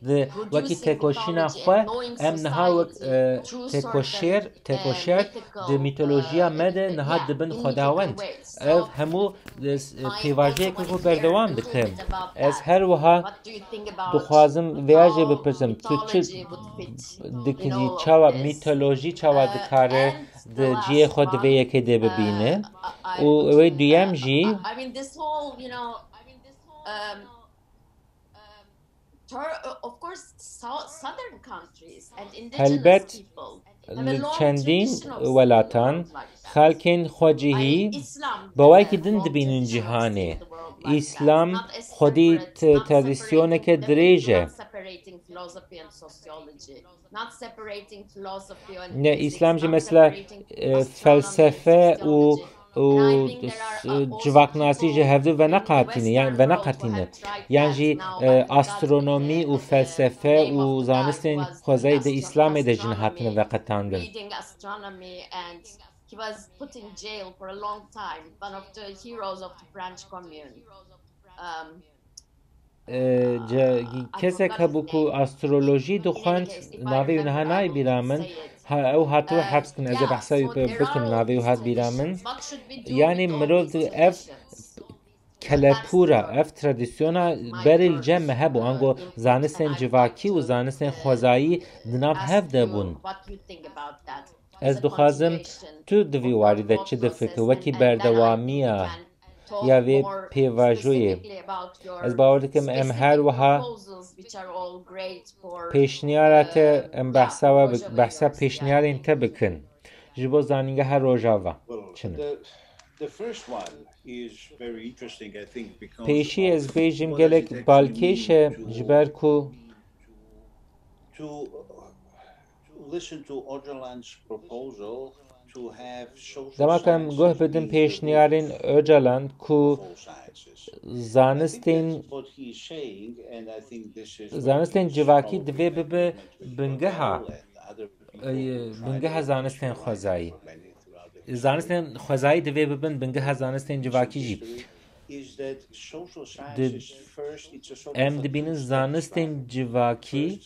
Di wekî têkoşîna xwe, em niha wek, e, têkoşêr, têkoşer di mîtolojiya me de niha dibin xwedawend. Ev hemû, e, s-, e, pêvajoyeke ku berdewam dike. Ez her wiha dixwazim vêya jê bipirsim, tu çi dikirî, çawa mîtolojî çawa dikare di cihê xwe di vê yekê de bibîne? Û wê duyem jî, Helbet, li çendîn welatan xelkên xwecihî bi awayekî din dibînin cîhanê. Îslam xwedî t- tradisyoneke dirêj e. Ne, Îslam jî mesela, e, felsefe û û s- civaknasî ji hevdu veneqatîne, yan veneqetîne. Yan jî, e, astronomî û felsefe û zanistên xwezayî di Îslamê de jin hatine veqetandin. He was put in jail for a long time, one of the heroes of the French Commune. Um, E, ce- kesek hebû ku astrolojî dixwend, navê wî niha nayê bîra min. Ha, ew hatiwe heps kirin, ez ê behsa wî pê bikim, navê wî hat bîra min. Yanî mirov di ev kelepûra, ev tradisyona berê li cem me hebû, ango zanistên civakî û zanistên xwezayî di nav hev de bûn. Ez dixwazim tu di vî warî de çi difikir, wekî berdewamiya ya vê pêvajoyê. Ez bawer dikim em her wiha pêşniyara te, em behsa we bik- behsa pêşniyarên te bikin. Ji bo zanîngeha Rojava çi ne? Pêşî ez bêjim gelek balkêş e, ji ber ku Dema ku em guh bidin pêşniyarên Ocalan ku zanistên, zanistên civakî divê bibe bingeha, e, bingeha zanistên xwezayî. Zanistên xwezayî divê bibin bingeha zanistên civakî jî. Di, em dibînin zanistên civakî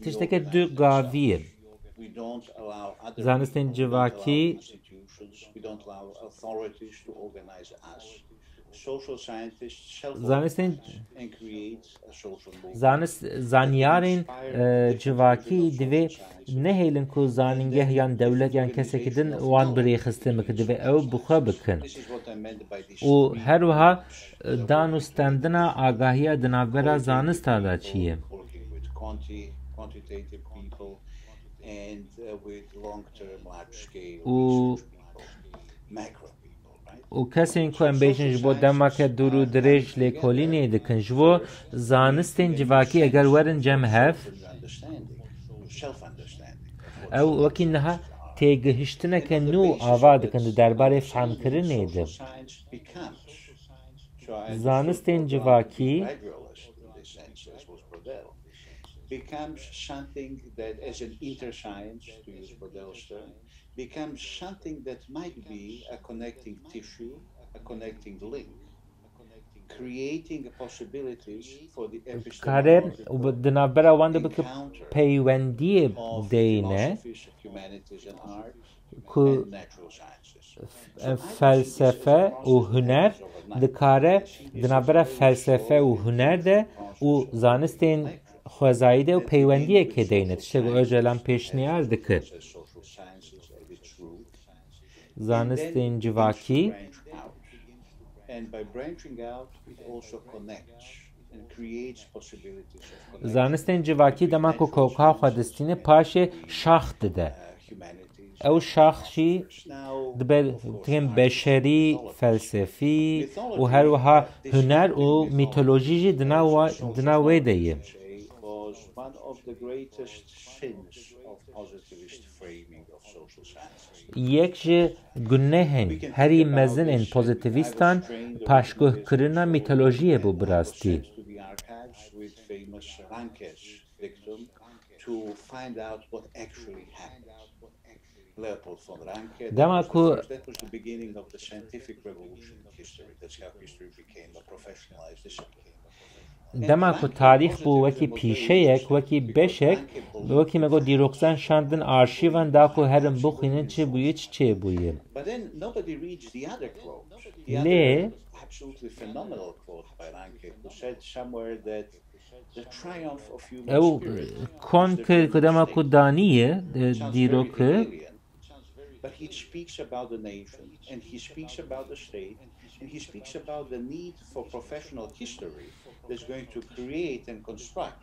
tişteke du gavî ye. Zanistên civakî, zanistên, zanist, zanyarên, e, civakî divê nehêlin ku zanîngeh yan dewlet yan kesekî din wan bi rêxistin bike, divê ew bi xwe bikin. Û her wiha, e, dan û stendina agahiya di navbera zanista de çi ye? Û û kesên ku em bêjin ji bo demeke dûr û dirêj lêkolînê dikin, ji bo zanistên civakî eger werin cem hev, ew wekî niha têgihiştineke nû ava dikin di derbarê fehmkirinê de. Zanistên civakî becomes something that, as an interscience, to use Brodell's term, becomes something that might be a connecting tissue, a connecting link, creating possibilities for the kare epistemological û bi- di navbera wan de bike encounter peywendiyê of deyne philosophies of humanities and art ku and natural sciences. F- felsefe û huner dikare di navbera felsefe û huner de û zanistên xwezayî de û peywendiyekê deyne. Tiştê ku Ocalan pêşniyar dike. Zanistên civakî, zanistên civakî dema ku koka xwe distîne, paşê şax dide. Ew şax jî dibe têm beşerî, felsefî û her wiha huner û mîtolojî jî di nav wa-, di nav wê de ye. Yek ji gunehên herî mezin ên pozîtîvîstan paşguhkirina mîtolojiyê bû bi rastî. Dema ku, dema ku tarîx bû wekî pîşeyek, wekî beşek, wekî me got dîroksan şandin arşîvan da ku herin bixwînin çi bûye, çi çêbûye. Lê ew kon kir ku dema ku daniye, e, dîroke, But he speaks about the nation, and he speaks about the state, and he speaks about the need for professional history that's going to create and construct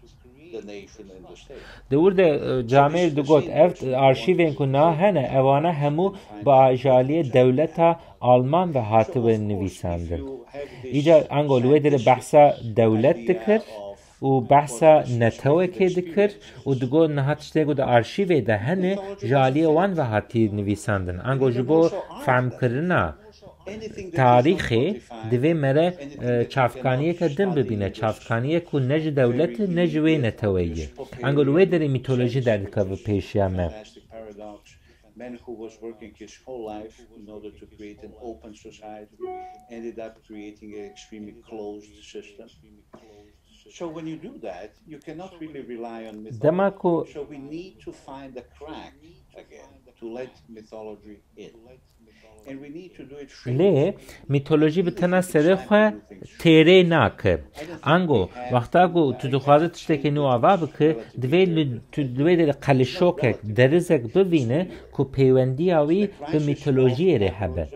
the nation and the state. Di wir de, e, Camêr digot, ev arşîvên ku niha hene, ewana hemû bi ajaliyê dewleta Alman ve hatibin nivîsandin. Îcar ango li wê derê behsa dewlet dikir û behsa netewekê dikir û digot niha tiştê ku di arşîvê de hene ji aliyê wan ve hatî nivîsandin. Ango ji bo fehmkirina tarîxê divê mere, e, çavkaniyeke din bibîne, çavkaniyek ku ne ji dewlet e, ne ji wê neteweyî ye. Ango li wê derê mîtolojî derdikeve pêşiya me. Men who was working his whole life in order to create an open society ended up creating an extremely closed system. So when you do that, you cannot really rely on mythology. Dema ku So we need to find a crack again to let mythology in. And we need to do it freely. Lê mîtolojî bi tena serê xwe têrê nake. Ango, wexta ku tu dixwaze tiştekê nû ava bike, divê li, tu divê de qelişokek, derizek bivîne ku pêwendiya wî bi mîtolojiyê re hebe.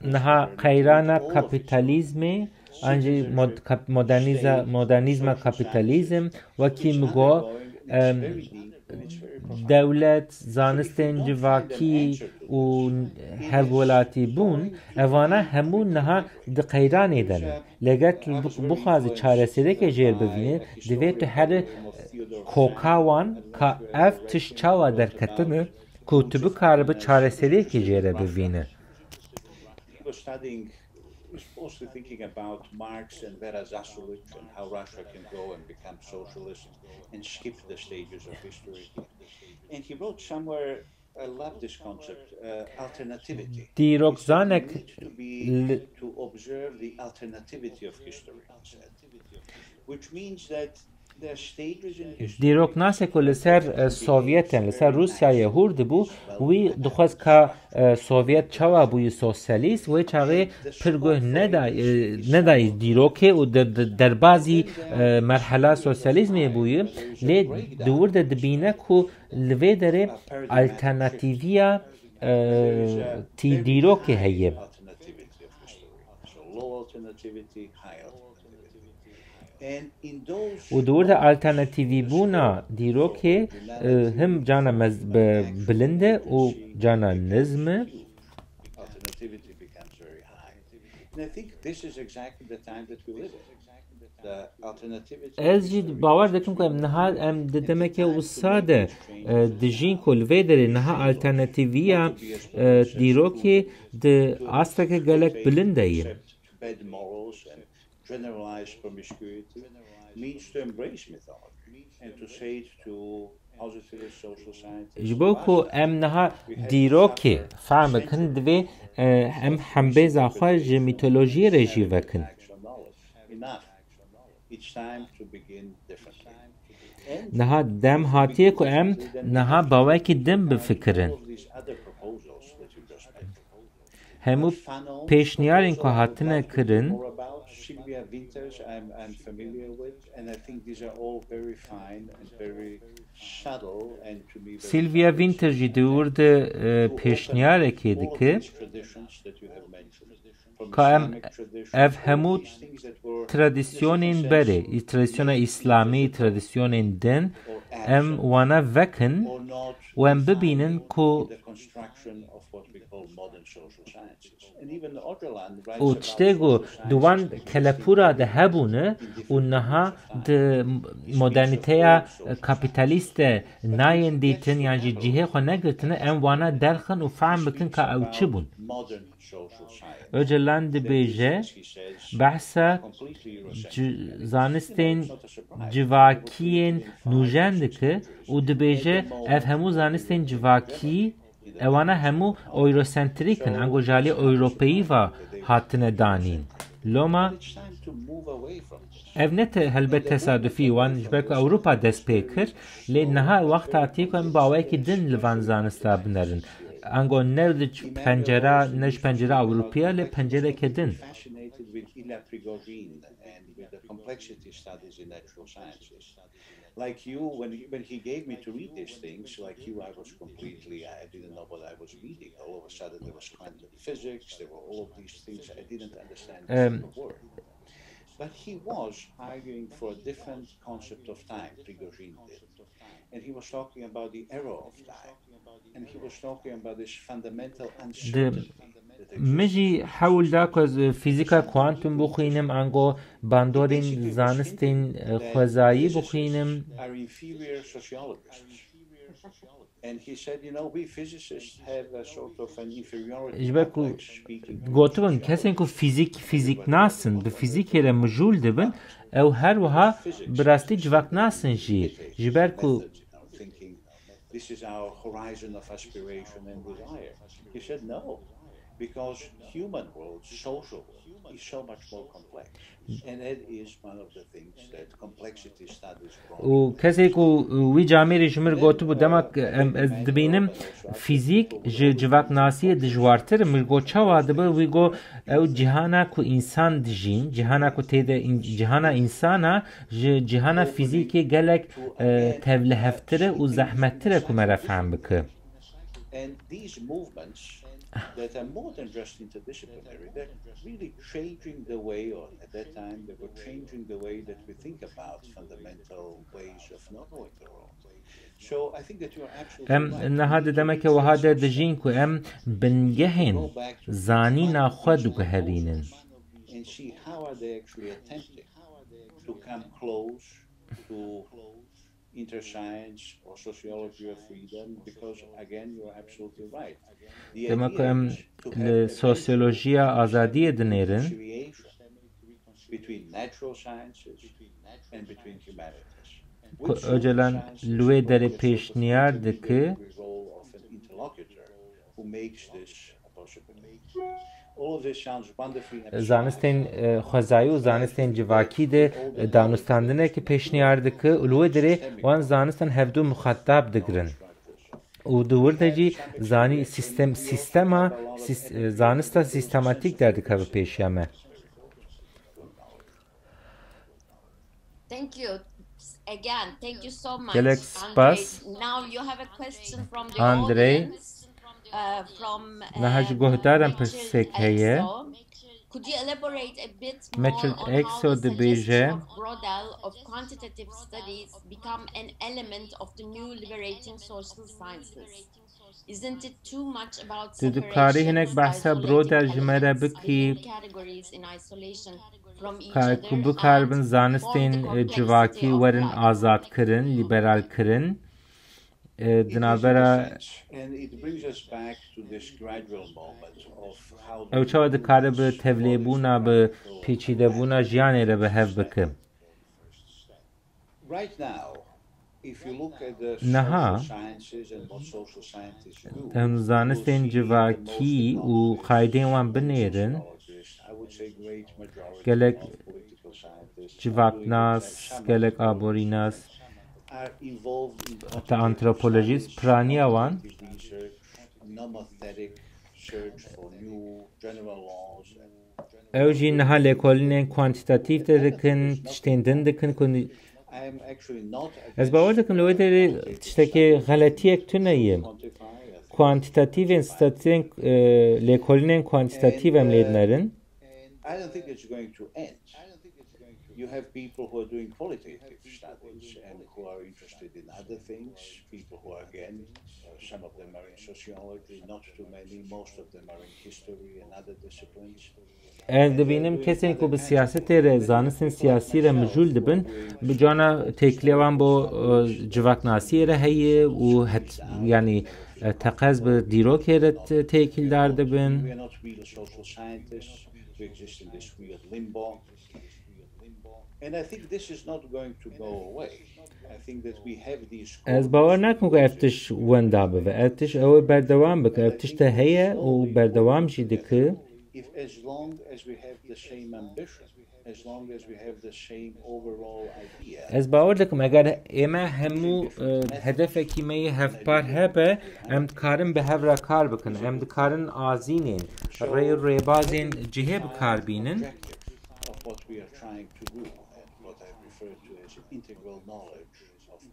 Niha qeyrana kapîtalîzmê, an jî mod-, kap-, moderniza-, modernîzma kapîtalîzm, wekî min got, em, dewlet, zanistên civakî û hevwelatîbûn, evana hemû niha di qeyranê de ne. Lê ger tu bi-, bixwazî çareseriyeke jêr bivînî, divê tu here koka wan ka ev tişt çawa derketine ku tu bikaribe çareseriyekê jê re bivîne. He was studying, he was mostly thinking about Marx and Vera Zasulich and how Russia can go and become socialist and skip the stages of history. And he wrote somewhere, I love this concept, uh, alternativity. Dîrokzanek He said, "We need to be, li- to observe the alternativity of history," he said, which means that Dîroknasek ku li ser, e, Sovyetên, li ser Rûsyayê hûr dibû, wî dixwest ka, e, Sovyet çawa bûyî sosyalîst, wê çaxê pir guh neda-, e, nedayî dîrokê û de-, de-, derbazî, e, merhela sosyalîzmê bûyî. Lê di wir de dibîne ku li vê derê alternatîviya, e, tî dîrokê heye. Û di wir de alternatîvîbûna dîrokê, e, him cana mez-, be-, bilind e û cana nizm e. Ez jî bawer dikim ku em niha, em di demeke wisa de, e, dijîn ku li vê derê niha alternatîviya, e, dîrokê di asteke gelek bilind de ye. Generalized promiscuity means to embrace mythology and to say it to positivist social scientists. Ji bo ku em niha dîrokê fehm bikin, divê, e, em hembêza xwe ji mîtolojiyê re jî vekin. Enough. It's time to begin differently. Niha dem hatiye ku em niha bawekî din bifikirin. Hemû pêşniyarên ku hatine kirin, Sylvia Wynter jî di wir de, e, pêşniyarekê dike, ka em ev hemû tradisyonên berê, î-, tradisyona îslamî, tradisyonên din, em wana vekin û em bibînin ku û tiştê ku di wan kelepûra de hebûne û niha di modernîteya kapîtalîst de nayên dîtin yan jî cihê xwe negirtine, em wana derxin û fehm bikin ka ew çi bûn. Öcalan dibêje, behsa ci-, zanistên civakiyên nûjen dike û dibêje, ev hemû zanistên civakî, ewana hemû Eurosentrîk in, ango ji alî Ewropeyî ve hatine danîn. Loma, ev ne te-, helbet tesadufî, wan ji ber ku Ewropa dest pê kir, lê niha wext hatiye ku em baweyekî din li van zanista binerin. Ango ne ji pencera, ne ji pencera Ewropiya, lê pencereke din. Fascinated with Ilya Prigozhin and with the complexity studies in natural sciences. Like you, when he, when he gave me to read these things, like you, I was completely, I didn't know what I was reading. All of a sudden, there was quantum physics, there were all of these things I didn't understand a single word. But he was arguing for a different concept of time, Prigozhin did. And he was talking about the error of time. And he was talking about this fundamental uncertainty. Min jî hewl da ku ez fîzîka kuantum bixwînim, ango bandorên zanistên xwezayî bixwînim. Are inferior sociologists. And he said, you know, we physicists have a sort of an inferiority. Ji ber ku gotibin, kesên ku fîzîk, fîzîknas in, bi fîzîkê re mijûl dibin, ew her wiha bi rastî civaknas in jî. Ji ber ku, you know, thinking, this is our horizon of aspiration and desire. He said, no, because human world, social world, is so much more complex. And that is one of the things that complexity studies brought. û kesê ku wî camêrî ji min re gotibû, dema ku em, ez dibînim fîzîk ji civaknasiyê dijwartir e, min got, çawa dibe? Wî got, ew cîhana ku însan dijîn, cîhana ku tê de în-, cîhana însana ji cîhana fîzîkê gelek, e, tevlihevtir e û zehmettir e ku me re fehm bike. And these movements that are more than just interdisciplinary, they're really changing the way, or at that time, they were changing the way that we think about fundamental ways of knowing the world. So I think that you are absolutely right. Em niha di demeke wiha de dijîn ku em bingehên zanîna xwe diguherînin. And see how are they actually attempting to come close to interscience or sociology of freedom, because again, you are absolutely right. Dema ku em li sosyolojiya azadiyê dinêrin, between natural sciences and between humanities. Ku Öcalan li wê derê pêşniyar dike, zanistên, e, xwezayî û zanistên civakî de, e, danûstandinekî pêşniyar dike û li wê derê wan zanistan hevdu muxatab digirin. Û di wir de jî zanî-, sîstem-, sîstema, sîs-, e, zanista sîstematîk derdikeve pêşiya me. Thank you. Again, thank you so much, Gelek Andrei. Spas. Now you have a question from the Andrei. Audience, uh, from, niha ji, um, guhdaran pirsek heye. Exo. Could you elaborate a bit more on how the suggestion of Brodel of quantitative studies become an element of the new liberating social sciences? Tu dikarî hinek behsa Brodel ji me re bikî, ka ku bikaribin zanistên, e, civakî werin azadkirin, lîberalkirin, e, di navbera ew çawa dikare bi tevlêbûna, bi pêçîdebûna jiyanê re bi hev bike? Niha em zanistên civakî û qaydên wan binêrin, gelek civaknas, gelek aborînas, heta antropolojîst, piraniya wan. Ew jî niha lêkolînên kuantîtatîf de dikin, tiştên din dikin ku ni-, ez bawer dikim li wê derê tiştekê xeletiyek tune ye. Kuantîtatîfên, statîfên, e, lêkolînên kuantîtatîf em lê dinerin. You have people who are doing qualitative studies and who are interested in other things, people who are, again, uh, some of them are in sociology, not too many, most of them are in history and other disciplines. Ez dibînim kesên ku bi siyasetê re, zanistên siyasî re mijûl dibin, bi cana têkilê wan bo, e, civaknasiyê re heye û het-, yanî, e, teqez bi dîrokê re t-, têkildar dibin. We are not real social scientists. We exist in this weird limbo. And I think this is not going to go away. I think that we have these core principles. Ez bawer nakim ku ev tişt wenda bibe. Ev tişt ew ê berdewam bike. Ev tişt te heye û berdewam jî dike. If as long as we have the same ambition, as long as we have the same overall idea. Ez bawer dikim, eger ême hemû, e, hedefekî me yê hevpar hebe, em dikarin bi hev re kar bikin. Em dikarin azînên, rê û rêbazên cihê bi kar bînin. Of what we are trying to do and what I refer to as integral knowledge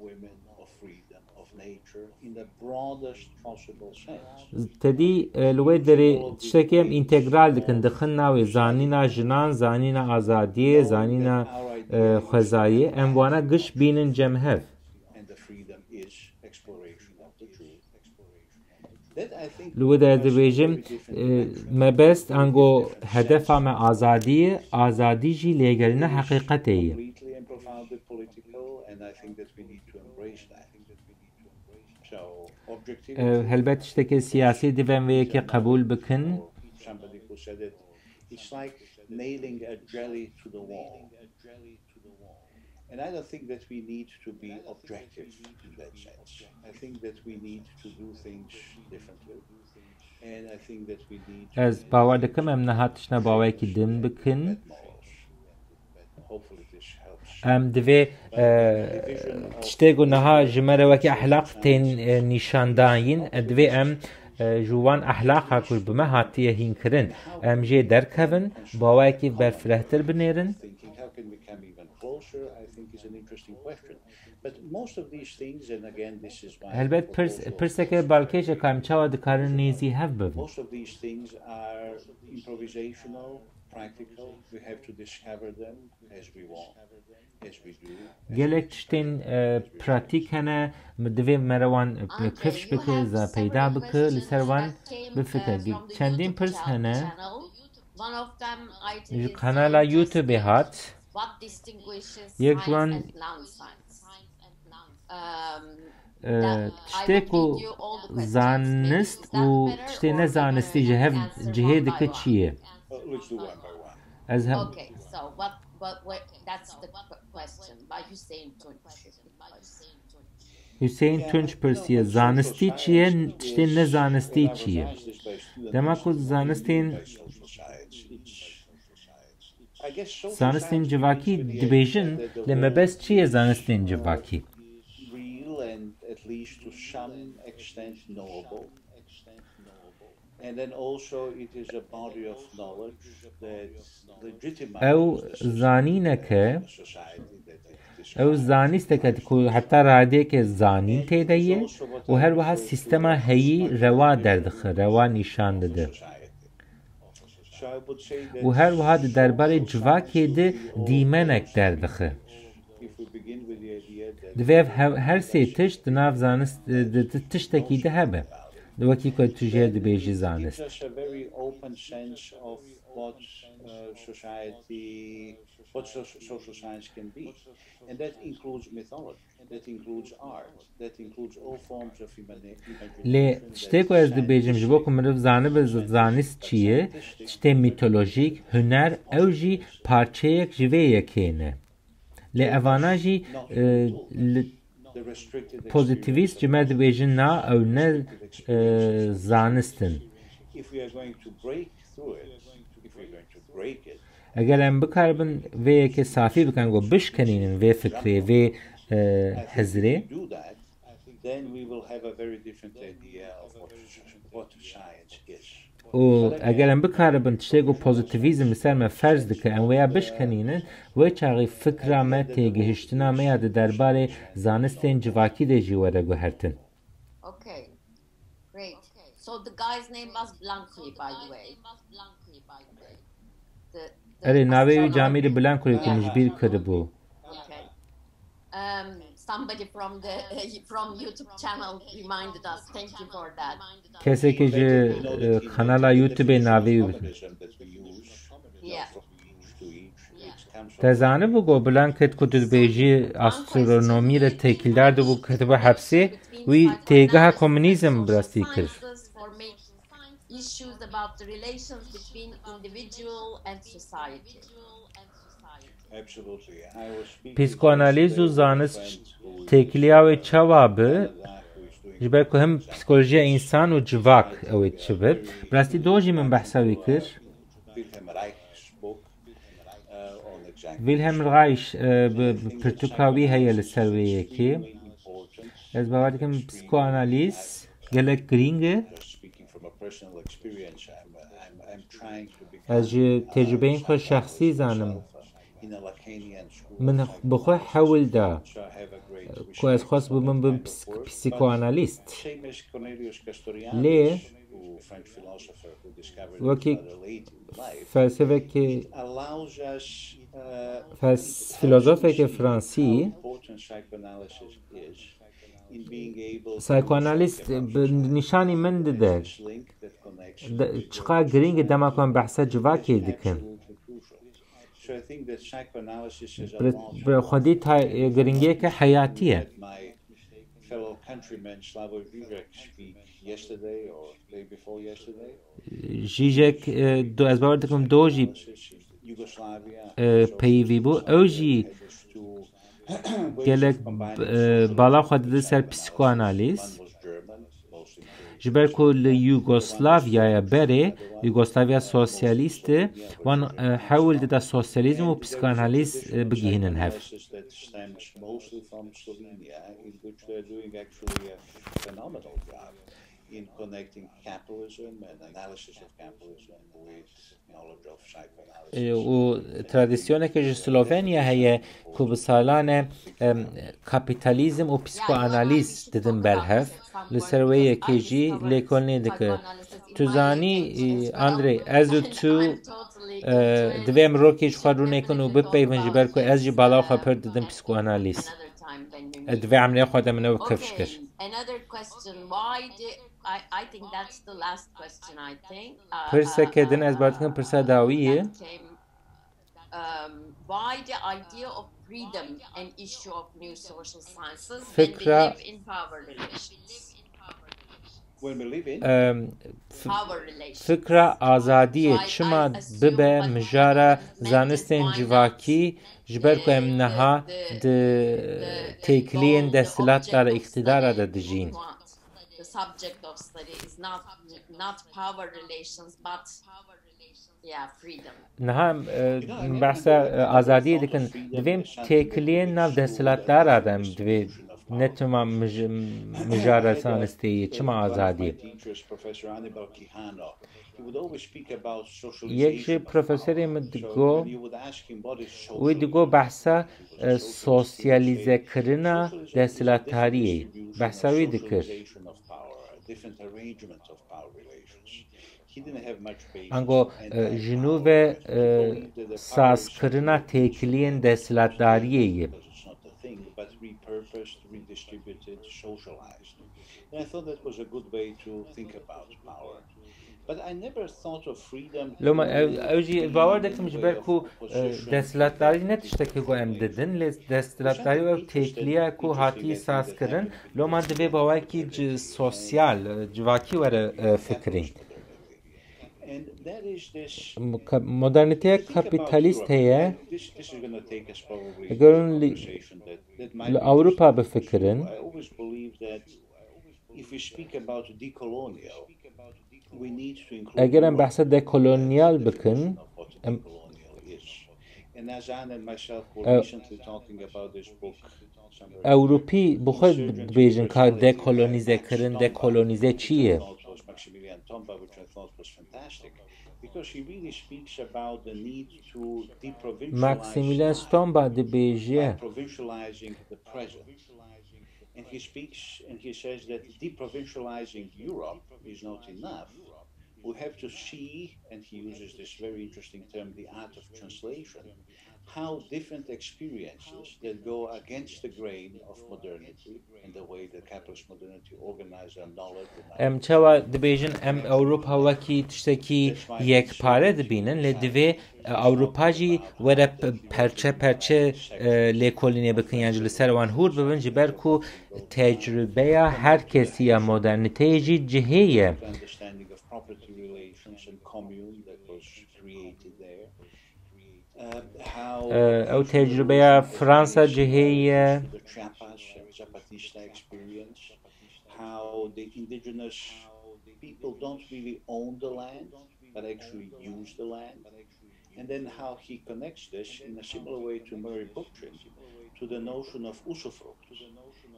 women, of freedom, of nature, in the broadest possible sense. Te dî, e, li wê derê tiştekê em întegral dikin, dixin navê zanîna jinan, zanîna azadiyê, zanîna, e, xwezayê. Em wana giş bînin cem hev. And the freedom is exploration of the truth. Li wê de dibêjim, e, mebest ango hedefa me azadî ye, azadî jî lêgerîna heqîqetê ye. E, helbet tiştekê siyasî divên vê yekê qebûl bikin. And I don't think that we need to be objective in that sense. I think that we need to do things differently. And I think that we need to Ez bawer dikim em niha tiştine bawekî din bikin. Hopefully this helps. Em divê, e, tiştê ku niha ji me re wekî ehlaq tên, e, nîşandayîn, e, divê em, e, ji wan ehlaqa ku bi me hatiye hînkirin, em jê derkevin, bawekî berfirehtir binêrin. Thinking, how can we come even closer, I think, is an interesting question. But most of these things, and again, this is why Helbet pirs, pirseke balkêş e, ka em çawa dikarin nêzî hev bibin. Most of these things are improvisational, practical. We have to discover them as we want, as we do. Gelek tiştên, e, pratîk hene, mi divê me re wan, e, kifş bike, za peyda bike, li ser wan bifikir. Çendîn pirs hene. Ji kanala YouTube-ê hat. Yek ji wan, e, tiştê ku zanist û tiştê nezanistî ji hev cihê dike çi ye? Ez he- Hüseyin Tunç pirsiye, zanistî çi ye, tiştê nezanistî çi ye? Dema ku zanistên, zanistên civakî dibêjin, lê mebest çi ye zanistên civakî? And then also it is a body of knowledge that legitimizes Ew zanîneke, society that it is ew zanîsteke ku heta radeyeke zanîn tê de ye û her wiha sîstema heyî rewa derdixe, rewa nîşan dide. So I would say that Û her wiha di derbarê civakê de dîmenek derdixe. Divê ev he-, her sê tişt di nav zanist, di, di tiştekî de hebe. Di wekî ku tu jê re dibêjî zanist. Gives us a very open sense of what, uh, society, what so-, social science can be. And that includes mythology. That includes art. That includes all forms of imagine-, imagination. Lê tiştê ku ez dibêjim, ji bo ku mirov zanibe z-, zanist çi ye, tiştê mîtolojîk, huner, ew jî parçeyek ji vê yekê ne. Lê evana jî, e, li, pozitivîst ji me dibêjin na, ew ne, e, zanist in. Eger em bikaribin vê yekê safî bikin, ku bişkenînin vê fikrê, vê, e, hizrê, Then we will have a very different idea of what, what science is. Û eger em bikaribin tiştê ku pozitivîzm li ser me ferz dike, em wêya bişkenînin, wê çaxî fikra me, têgihiştina me ya di derbarê zanistên civakî de jî were guhertin. Okay. Great. So the guy's name was Blanqui, by the way. The, the Erê, navê wî astronaut. Camîrî Blanqui ku min ji bîr kiribû. Okay. Um, somebody from the, from YouTube channel reminded us. Thank you for that. Kesekî ji, e, kanala YouTube navê wî. Yeah. Te zanibû ku Blanqui ku tu dibêjî astronomî re têkildar dibû, ketibû hepsê, wî têgeha komunîzm bi rastî kir. Issues about the relations between individual and society. Psîkoanalîz û zanist têkiliya wê çawa bi? Ji ber ku hem psîkolojiya însan û civak ew ê çi bi? Bi rastî do jî min behsa wî kir. Wilhelm Reich, e, bi, bi pirtûka wî heye li ser wê yekê. Ez bawer dikim psîkoanalîz gelek girîng e. Ez ji tecrubeyên xwe şexsî zanim. Min bi xwe hewl da ku ez xwest bibim, bim psîk-, psîkoanalîst. Lê wekî felsefekê, fels-, filozofekê fransî, psîkoanalîst bi nîşanî min dide de, çiqa girîng e dema ku em behsa civakê dikin. Bi, bi xwedî ta-, girîngiyeke heyatî ye. Žîžek, e, do, ez bawer dikim do jî, e, peyivî bû. Ew jî gelek, e, bala xwe dide ser psîkoanalîz. Ji ber ku li Yugoslavyaya berê, Yugoslavya sosyalîst e, wan, e, hewl dida sosyalîzm û psîkoanalîz, e, bigihînin hev. E, û tradisyoneke ji Slovenya heye ku bi salan e, em, kapîtalîzm û psîkoanalîz didin berhev. Li ser wê yekê jî lêkolînê dike. Tu zanî, e, Andrê, ez û tu, e, divê em rokê ji xwe rûnêkin û bipeyvin, ji ber ku ez jî bala xwe pir didim psîkoanalîz. E, divê emrê xwe de min ew kifş kir. Pirseke din, ez bawer dikim pirsa dawî ye. Fikra, em, f-, fikra azadiyê çima bibe mijara zanistên civakî, ji ber ku em niha di têkiliyên desthilatdara, îqtidara de dijîn. Niha em, e, behsa, e, azadiyê dikin. Divê em têkiliyên nav desthilatdara de em divê ne çima mij-, mijara zanistê ye, çima azadiyê. Yek ji profesorê min digo, wî digo behsa, e, sosyalîzekirina desthilatdariyê, behsa wî dikir. Ango, e, ji nû ve, e, sazkirina têkiliyên desthilatdariyê ye. Loma ew, ew jî bawer dikim ji ber ku, e, desthilatdarî ne tiştekî ku em didin, lê desthilatdarî ew têkiliya ku hatiye sazkirin, loma divê bi awayekî ci-, sosyal, e, civakî were, e, fikirîn. Ka-, modernîteya kapîtalîst heye. Eger hûn li, li Ewropa bifikirin, eger em behsa dekolonyal bikin, em, e, Ewropî bi xwe dibêjin ka dekolonîzekirin, dekolonîze çi ye? Maximilian Stomba dibêje, how different experiences that go against the grain of modernity and the way that capitalist modernity organize their knowledge and Em çawa dibêjin, em Ewropa wekî tiştekî yekpare dibînin, lê divê, e, Ewropa jî were p-, perçe perçe, e, lêkolînê bikin, yan jî li ser wan hûr bibin, ji ber ku tecrûbeya her kesî ya modernîteyê jî cihê ye. E, ew tecrûbeya Fransa cihê ye. How the indigenous people don't really own the land, but actually use the land. And then how he connects this in a similar way to Murray Bookchin, to the notion of usufruct,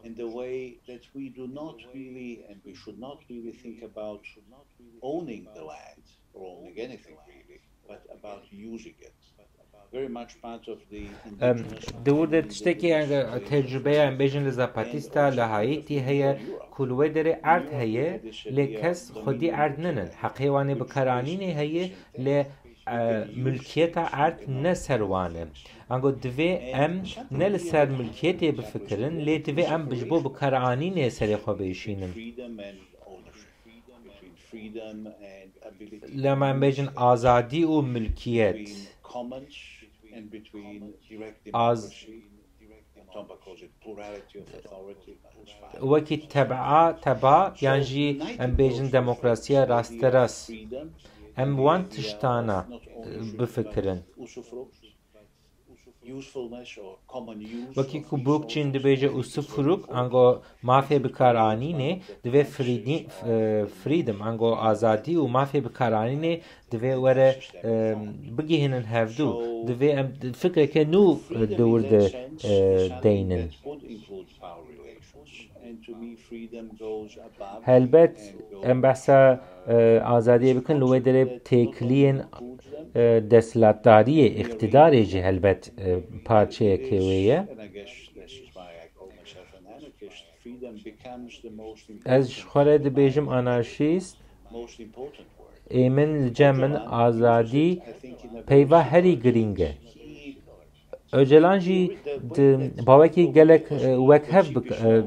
in the way that we do not really, and we should not really think about owning the land or owning anything really, but about using it. Em, di wir de tiştekî, em, tecrûbeya, em bêjin, li Zapatista, li Haîtî heye, ku li wê derê erd heye, lê kes xwedî erd nînin. Heqê wan ê bikaranînê heye, lê, e, milkiyeta erd ne ser wan e. Ango divê em ne li ser milkiyetê bifikirin, lê divê em ji bo bikaranînê serê xwe biêşînin. Lema em bêjin azadî û milkiyet. Az-, wekî teba, teba, yan jî em bêjin demokrasiya rasterast. Em wan tiştana, e, bifikirin. Wekî ku Bookchin dibêje, usufruk, ango mafê bikaranînê, divê freedi-, e, freedom, ango azadî û mafê bikaranînê divê were, e, bigihînin hevdû. Divê em fikreke nû, e, di wir de, e, deynin. Helbet em behsa, e, azadiyê bikin, li wê derê têkiliyên, e, desthilatdariyê, îqtidarê jî helbet, e, parçeyekê wê ye. Ez ji xwe re dibêjim anarşîst, ê min, li cem min azadî peyva herî girîng e. Ocalan jî di bawekî gelek, e, wekhev bi, e,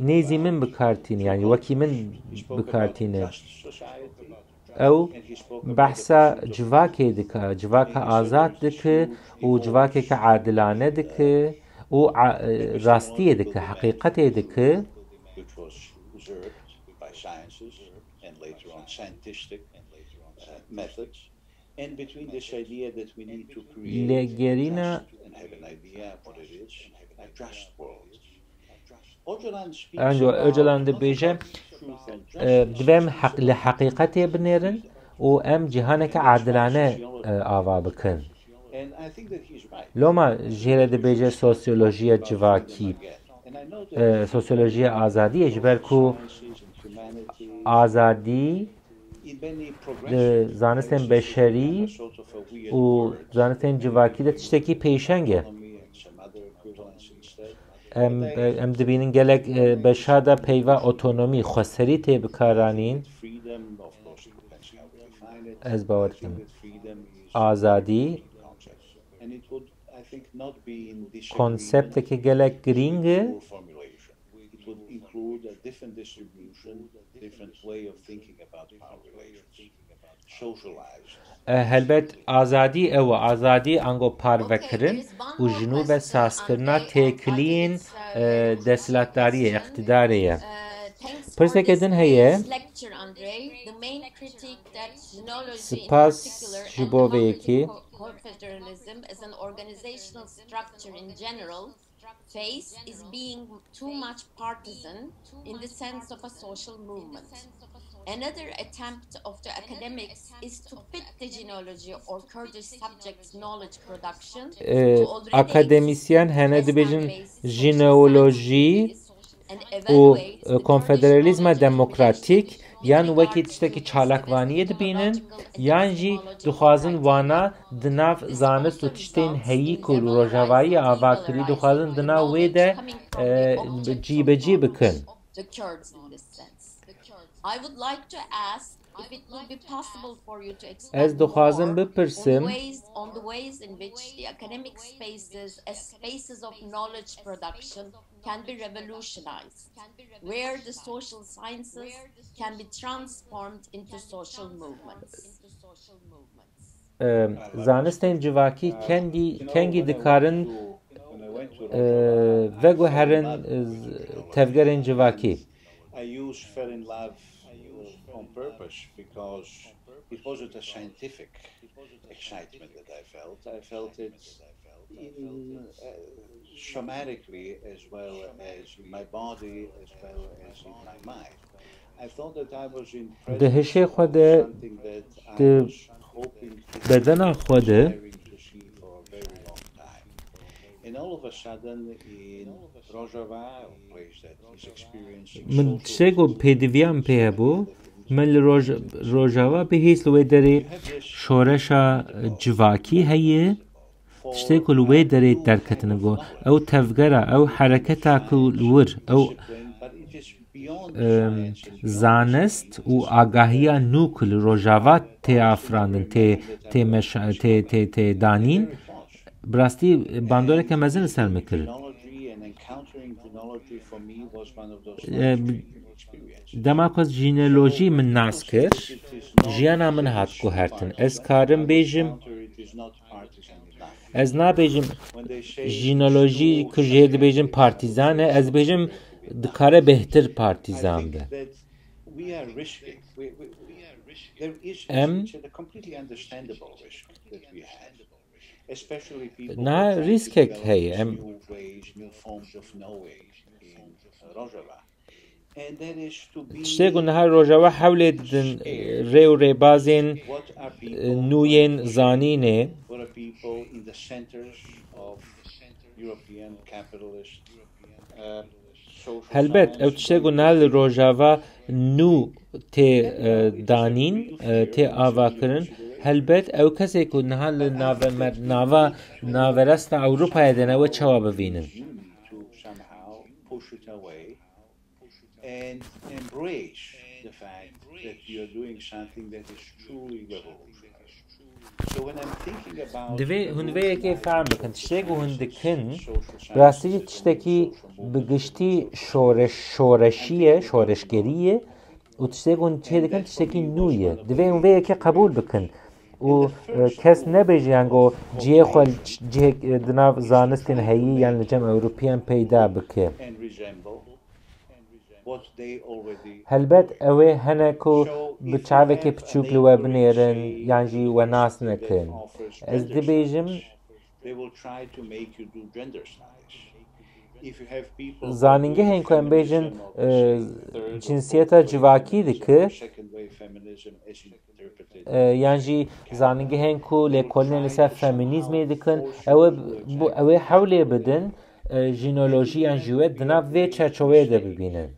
nêzî min bi kar tîne, yanî wekî min bi kar tîne. Ew behsa civakê dike, civaka azad dike û civakeke adilane dike û a-, e, rastiyê dike, heqîqetê dike. Lê gerîna, anco Ocalan dibêje, e, divê em heq-, li heqîqetê binêrin û em cîhaneke adilane, e, ava bikin. Loma jê re dibêje sosyolojiya civakî. E, sosyolojiya azadiyê, ji ber ku azadî di zanistên beşerî û zanistên civakî de tiştekî pêşeng e. Em, em dibînin gelek, e, beşa de peyva otonomî, xweserî tê bikaranîn. Ez bawer dikim azadî konsepteke gelek girîng e. E, helbet azadî ew e, azadî ango parvekirin û ji nû ve sazkirina têkiliyên, e, desthilatdariyê, îqtidarê ye. Pirseke din heye. Spas ji bo vê yekê. Face is being too much partisan in the sense of a social movement. Another attempt of the academics is to fit the genealogy or Kurdish subjects knowledge production to already akademisyen hene dibêjin jineolojî û, e, konfederalîzma demokratîk yan wekî tiştekî çalakvaniyê dibînin, yan jî dixwazin wana di nav zanist û tiştên heyî ku rojavayî ava kirî, dixwazin di nav wê de, e, cîbecî bikin. The Kurds in this sense. I would like to ask if it will be possible for you to expand Ez dixwazim more bipirsim. on ways, on the ways in which the academic spaces as spaces of knowledge production can be revolutionized, where the social sciences can be transformed into social movements. Em, zanistên civakî kengî, kengî dikarin, e, veguherin, e, tevgerên civakî. I use fell in love on purpose because it wasn't a scientific excitement that I felt. I felt it in, uh, somatically as well as in my body, as well as in my mind. I thought that I was impressed Di hişê xwe de, something that I di was hoping to bedena xwe de, sharing to see for a very long time. And all of a sudden, in Rojava, a place that is experiencing min social tiştê ku pêdiviya min pê hebû, min li Roj-, Rojava bihîst, li wê derê şoreşa civakî heye. Tiştê ku li wê derê derketine got, ew tevgera, ew hereketa ku li wir, ew, em, zanist û agahiya nû ku li Rojava tê afirandin, tê, tê meşa-, tê, tê, tê danîn, bi rastî bandoreke mezin li ser min kir. E, dema ku ez jîneolojî min nas kir, jiyana min hat guhertin. Ez karim bêjim, ez nabêjim jîneolojî ku jê dibêjin partîzan e, ez dibêjim dikare bêhtir partîzan be. Em niha rîskek heye. Em tiştê ku niha Rojava hewlê didin, e, rê û rêbazên, e, nû yên zanînê. Helbet, ew tiştê ku niha li Rojava nû tê, e, danîn, e, tê avakirin. Helbet, ew kesê ku niha li nave-, mer-, nava naveresta Ewropayê de ne, we çawa bivînin? And embrace the fact that you are doing something that is truly revolutionary. So when I'm thinking about Divê hûn vê yekê fehm bikin. Tiştê ku hûn dikin, bi rastî jî tiştekî bi giştî şoreş-, şoreşî ye, şoreşgerî ye û tiştê ku hûn çê dikin tiştekî nû ye. Divê hûn vê yekê qebûl bikin. Û, e, kes nebêje, yango cihê xwe li ç-, cihek, e, di nav zanistên heyî yan li cem Ewropiyan peyda bike. Helbet ew ê hene ku bi çavekê piçûk li we binêrin yan jî we nas nekin. Ez dibêjim, zanîngehên ku em bêjin, e, cinsiyeta civakî dike, e, yan jî zanîngehên ku lêkolînê li ser feminîzmê dikin, ew ê bu-, ew ê hewlê bidin, e, jînolojî yan jî we di nav vê çerçoveyê de bibînin.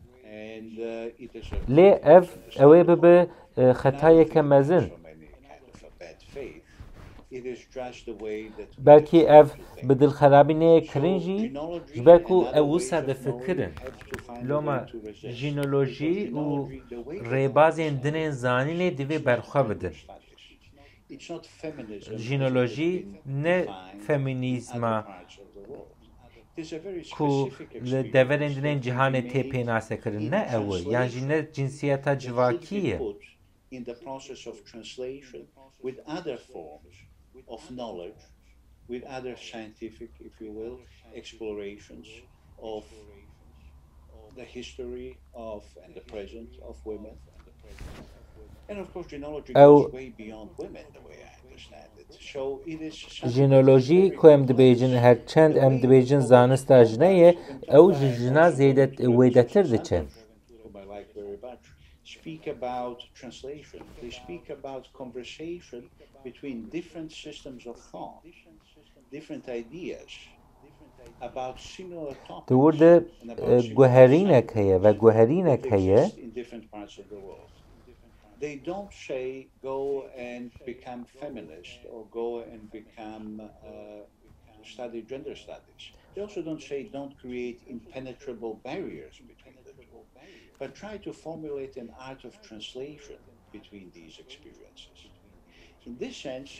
Lê ev, ew ê bibe, e, xetayeke mezin. Belkî ev bi dilxerabî neyê kirin jî, ji ber ku ew wisa difikirin. Loma jînolojî û rêbazên din ên zanînê divê berxwe bidin. Jînolojî ne feminîzma ku li deverên din ên cîhanê tê pênasekirin. Ne ew e, yan jî ne cinsiyeta civakî ye. In the process of translation with other forms of knowledge, with other scientific, if you will, explorations of the history of and the present of women. And of course, genealogy Ew goes way beyond women, the way I understand it. So it is something Jînolojî ku em dibêjin, her çend em dibêjin zanista jine ye, ew ji jina zêde, wêdetir diçe. Whom I like very much, speak about translation. They speak about conversation between different systems of thought, different ideas about similar topics Di wir de, and about e, similar guherînek subjects heye ve guherînek that heye. exist in different parts of the world. They don't say, "Go and become feminist," or, "Go and become, uh, study gender studies." They also don't say, "Don't create impenetrable barriers between the two," but try to formulate an art of translation between these experiences. In this sense,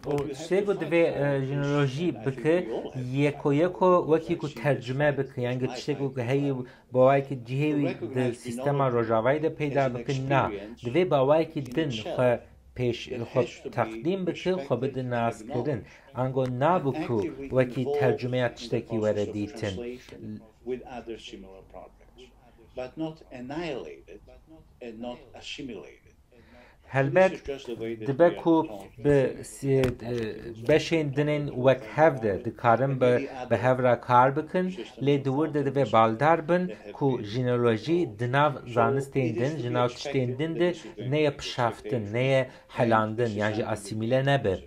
û what you have tiştê to ku fight divê, for e, is jînolojî that I think bike, we all have to yeko fight yeko for, wekî ku tercüme bike, yange tiştê ku heyî bi awayekî cihê wî di sîstema Rojavayê de peyda bike, na. Divê bi awayekî din xwe pêş, xwe teqdîm bike, xwe bide naskirin. Ango nabe ku wekî tercümeya tiştekî were dîtin. With other similar problems, but not annihilated and not assimilated. Helbet dibe ku bi si-, e, beşên din ên wek hev de dikarin bi, bi hev re kar bikin, lê di wir de divê baldar bin ku jînolojî di nav zanistên din, ji nav tiştên din de neye pişaftin, neye helandin, yan jî asîmîle nebe.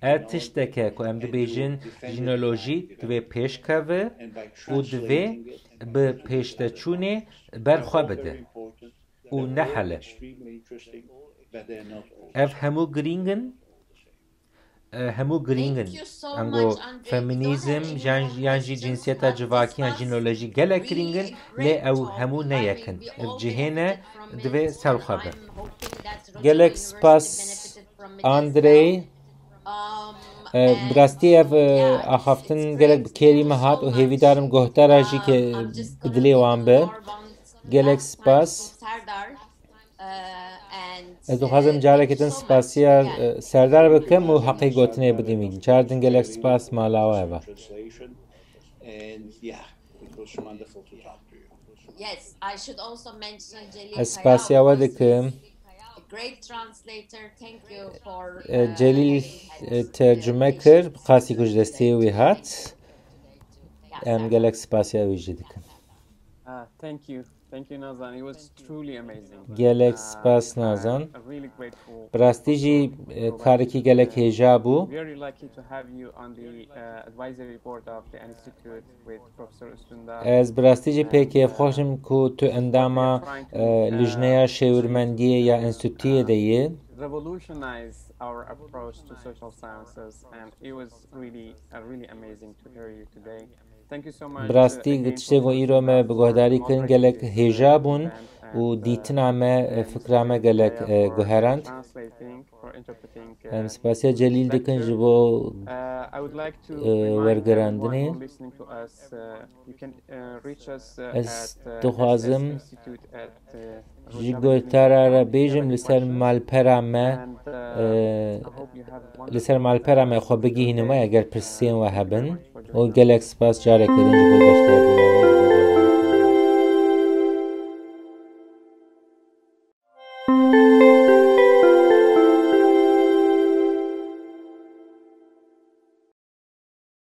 Ev tişteke ku em dibêjin jînolojî divê pêş keve û divê bi pêşdeçûnê berxwe bide û nehele. Ev hemû girîng in, e, hemû girîng in. Ango feminîzm, yan, yan jî cinsiyeta civakî, yan jînolojî gelek girîng in, lê ew hemû ne yek in. Ev cihê ne, divê ser xwe be. Gelek spas, Andrey. E, bi rastî ev, e, axaftin gelek bi kêrî me hat û hêvîdar im guhdara jî ke bi dilê wan be. Gelek spas. Ez dixwazim careke din spasiya, e, Serdar bikim û heqê gotinê bidim wî. Car din gelek spas, mala we eve. Translation. And yeah, it was wonderful to talk to you. Yes, I should also mention Celil Ez spasiya we dikim. A great translator. Thank you for E, Celîl, e, tercüme kir, bi qasî ku ji destê wî hat. Em gelek spasiya wî jî dikin. Uh, thank you. Thank you, Nazan. It was truly amazing. Gelek Uh, spas, I'm Nazan. Really grateful. Bi rastî jî, e, karekî gelek hêja bû. Very lucky to have you on the uh, advisory board of the institute with Professor Üstündar. Ez bi rastî jî pê kêfxweş im ku tu endama, e, lijneya şêwirmendiyê ya enstituyê de yî. Revolutionize our approach to social sciences, and it was really, uh, really amazing to hear you today. Thank you so much. Bi rastî tiştê ku îro me bi guhdarî kirin gelek hêja bûn û dîtina me, e, fikra me gelek, e, guherand. Em spasiya Celîl dikin ji bo, e, wergerandinê. Ez dixwazim ji guhdara re bêjim li ser malpera me, e, li ser malpera me xwe bigihînim, eger pirsên we hebin. Û gelek spas careke din ji bo beşdarbûna we.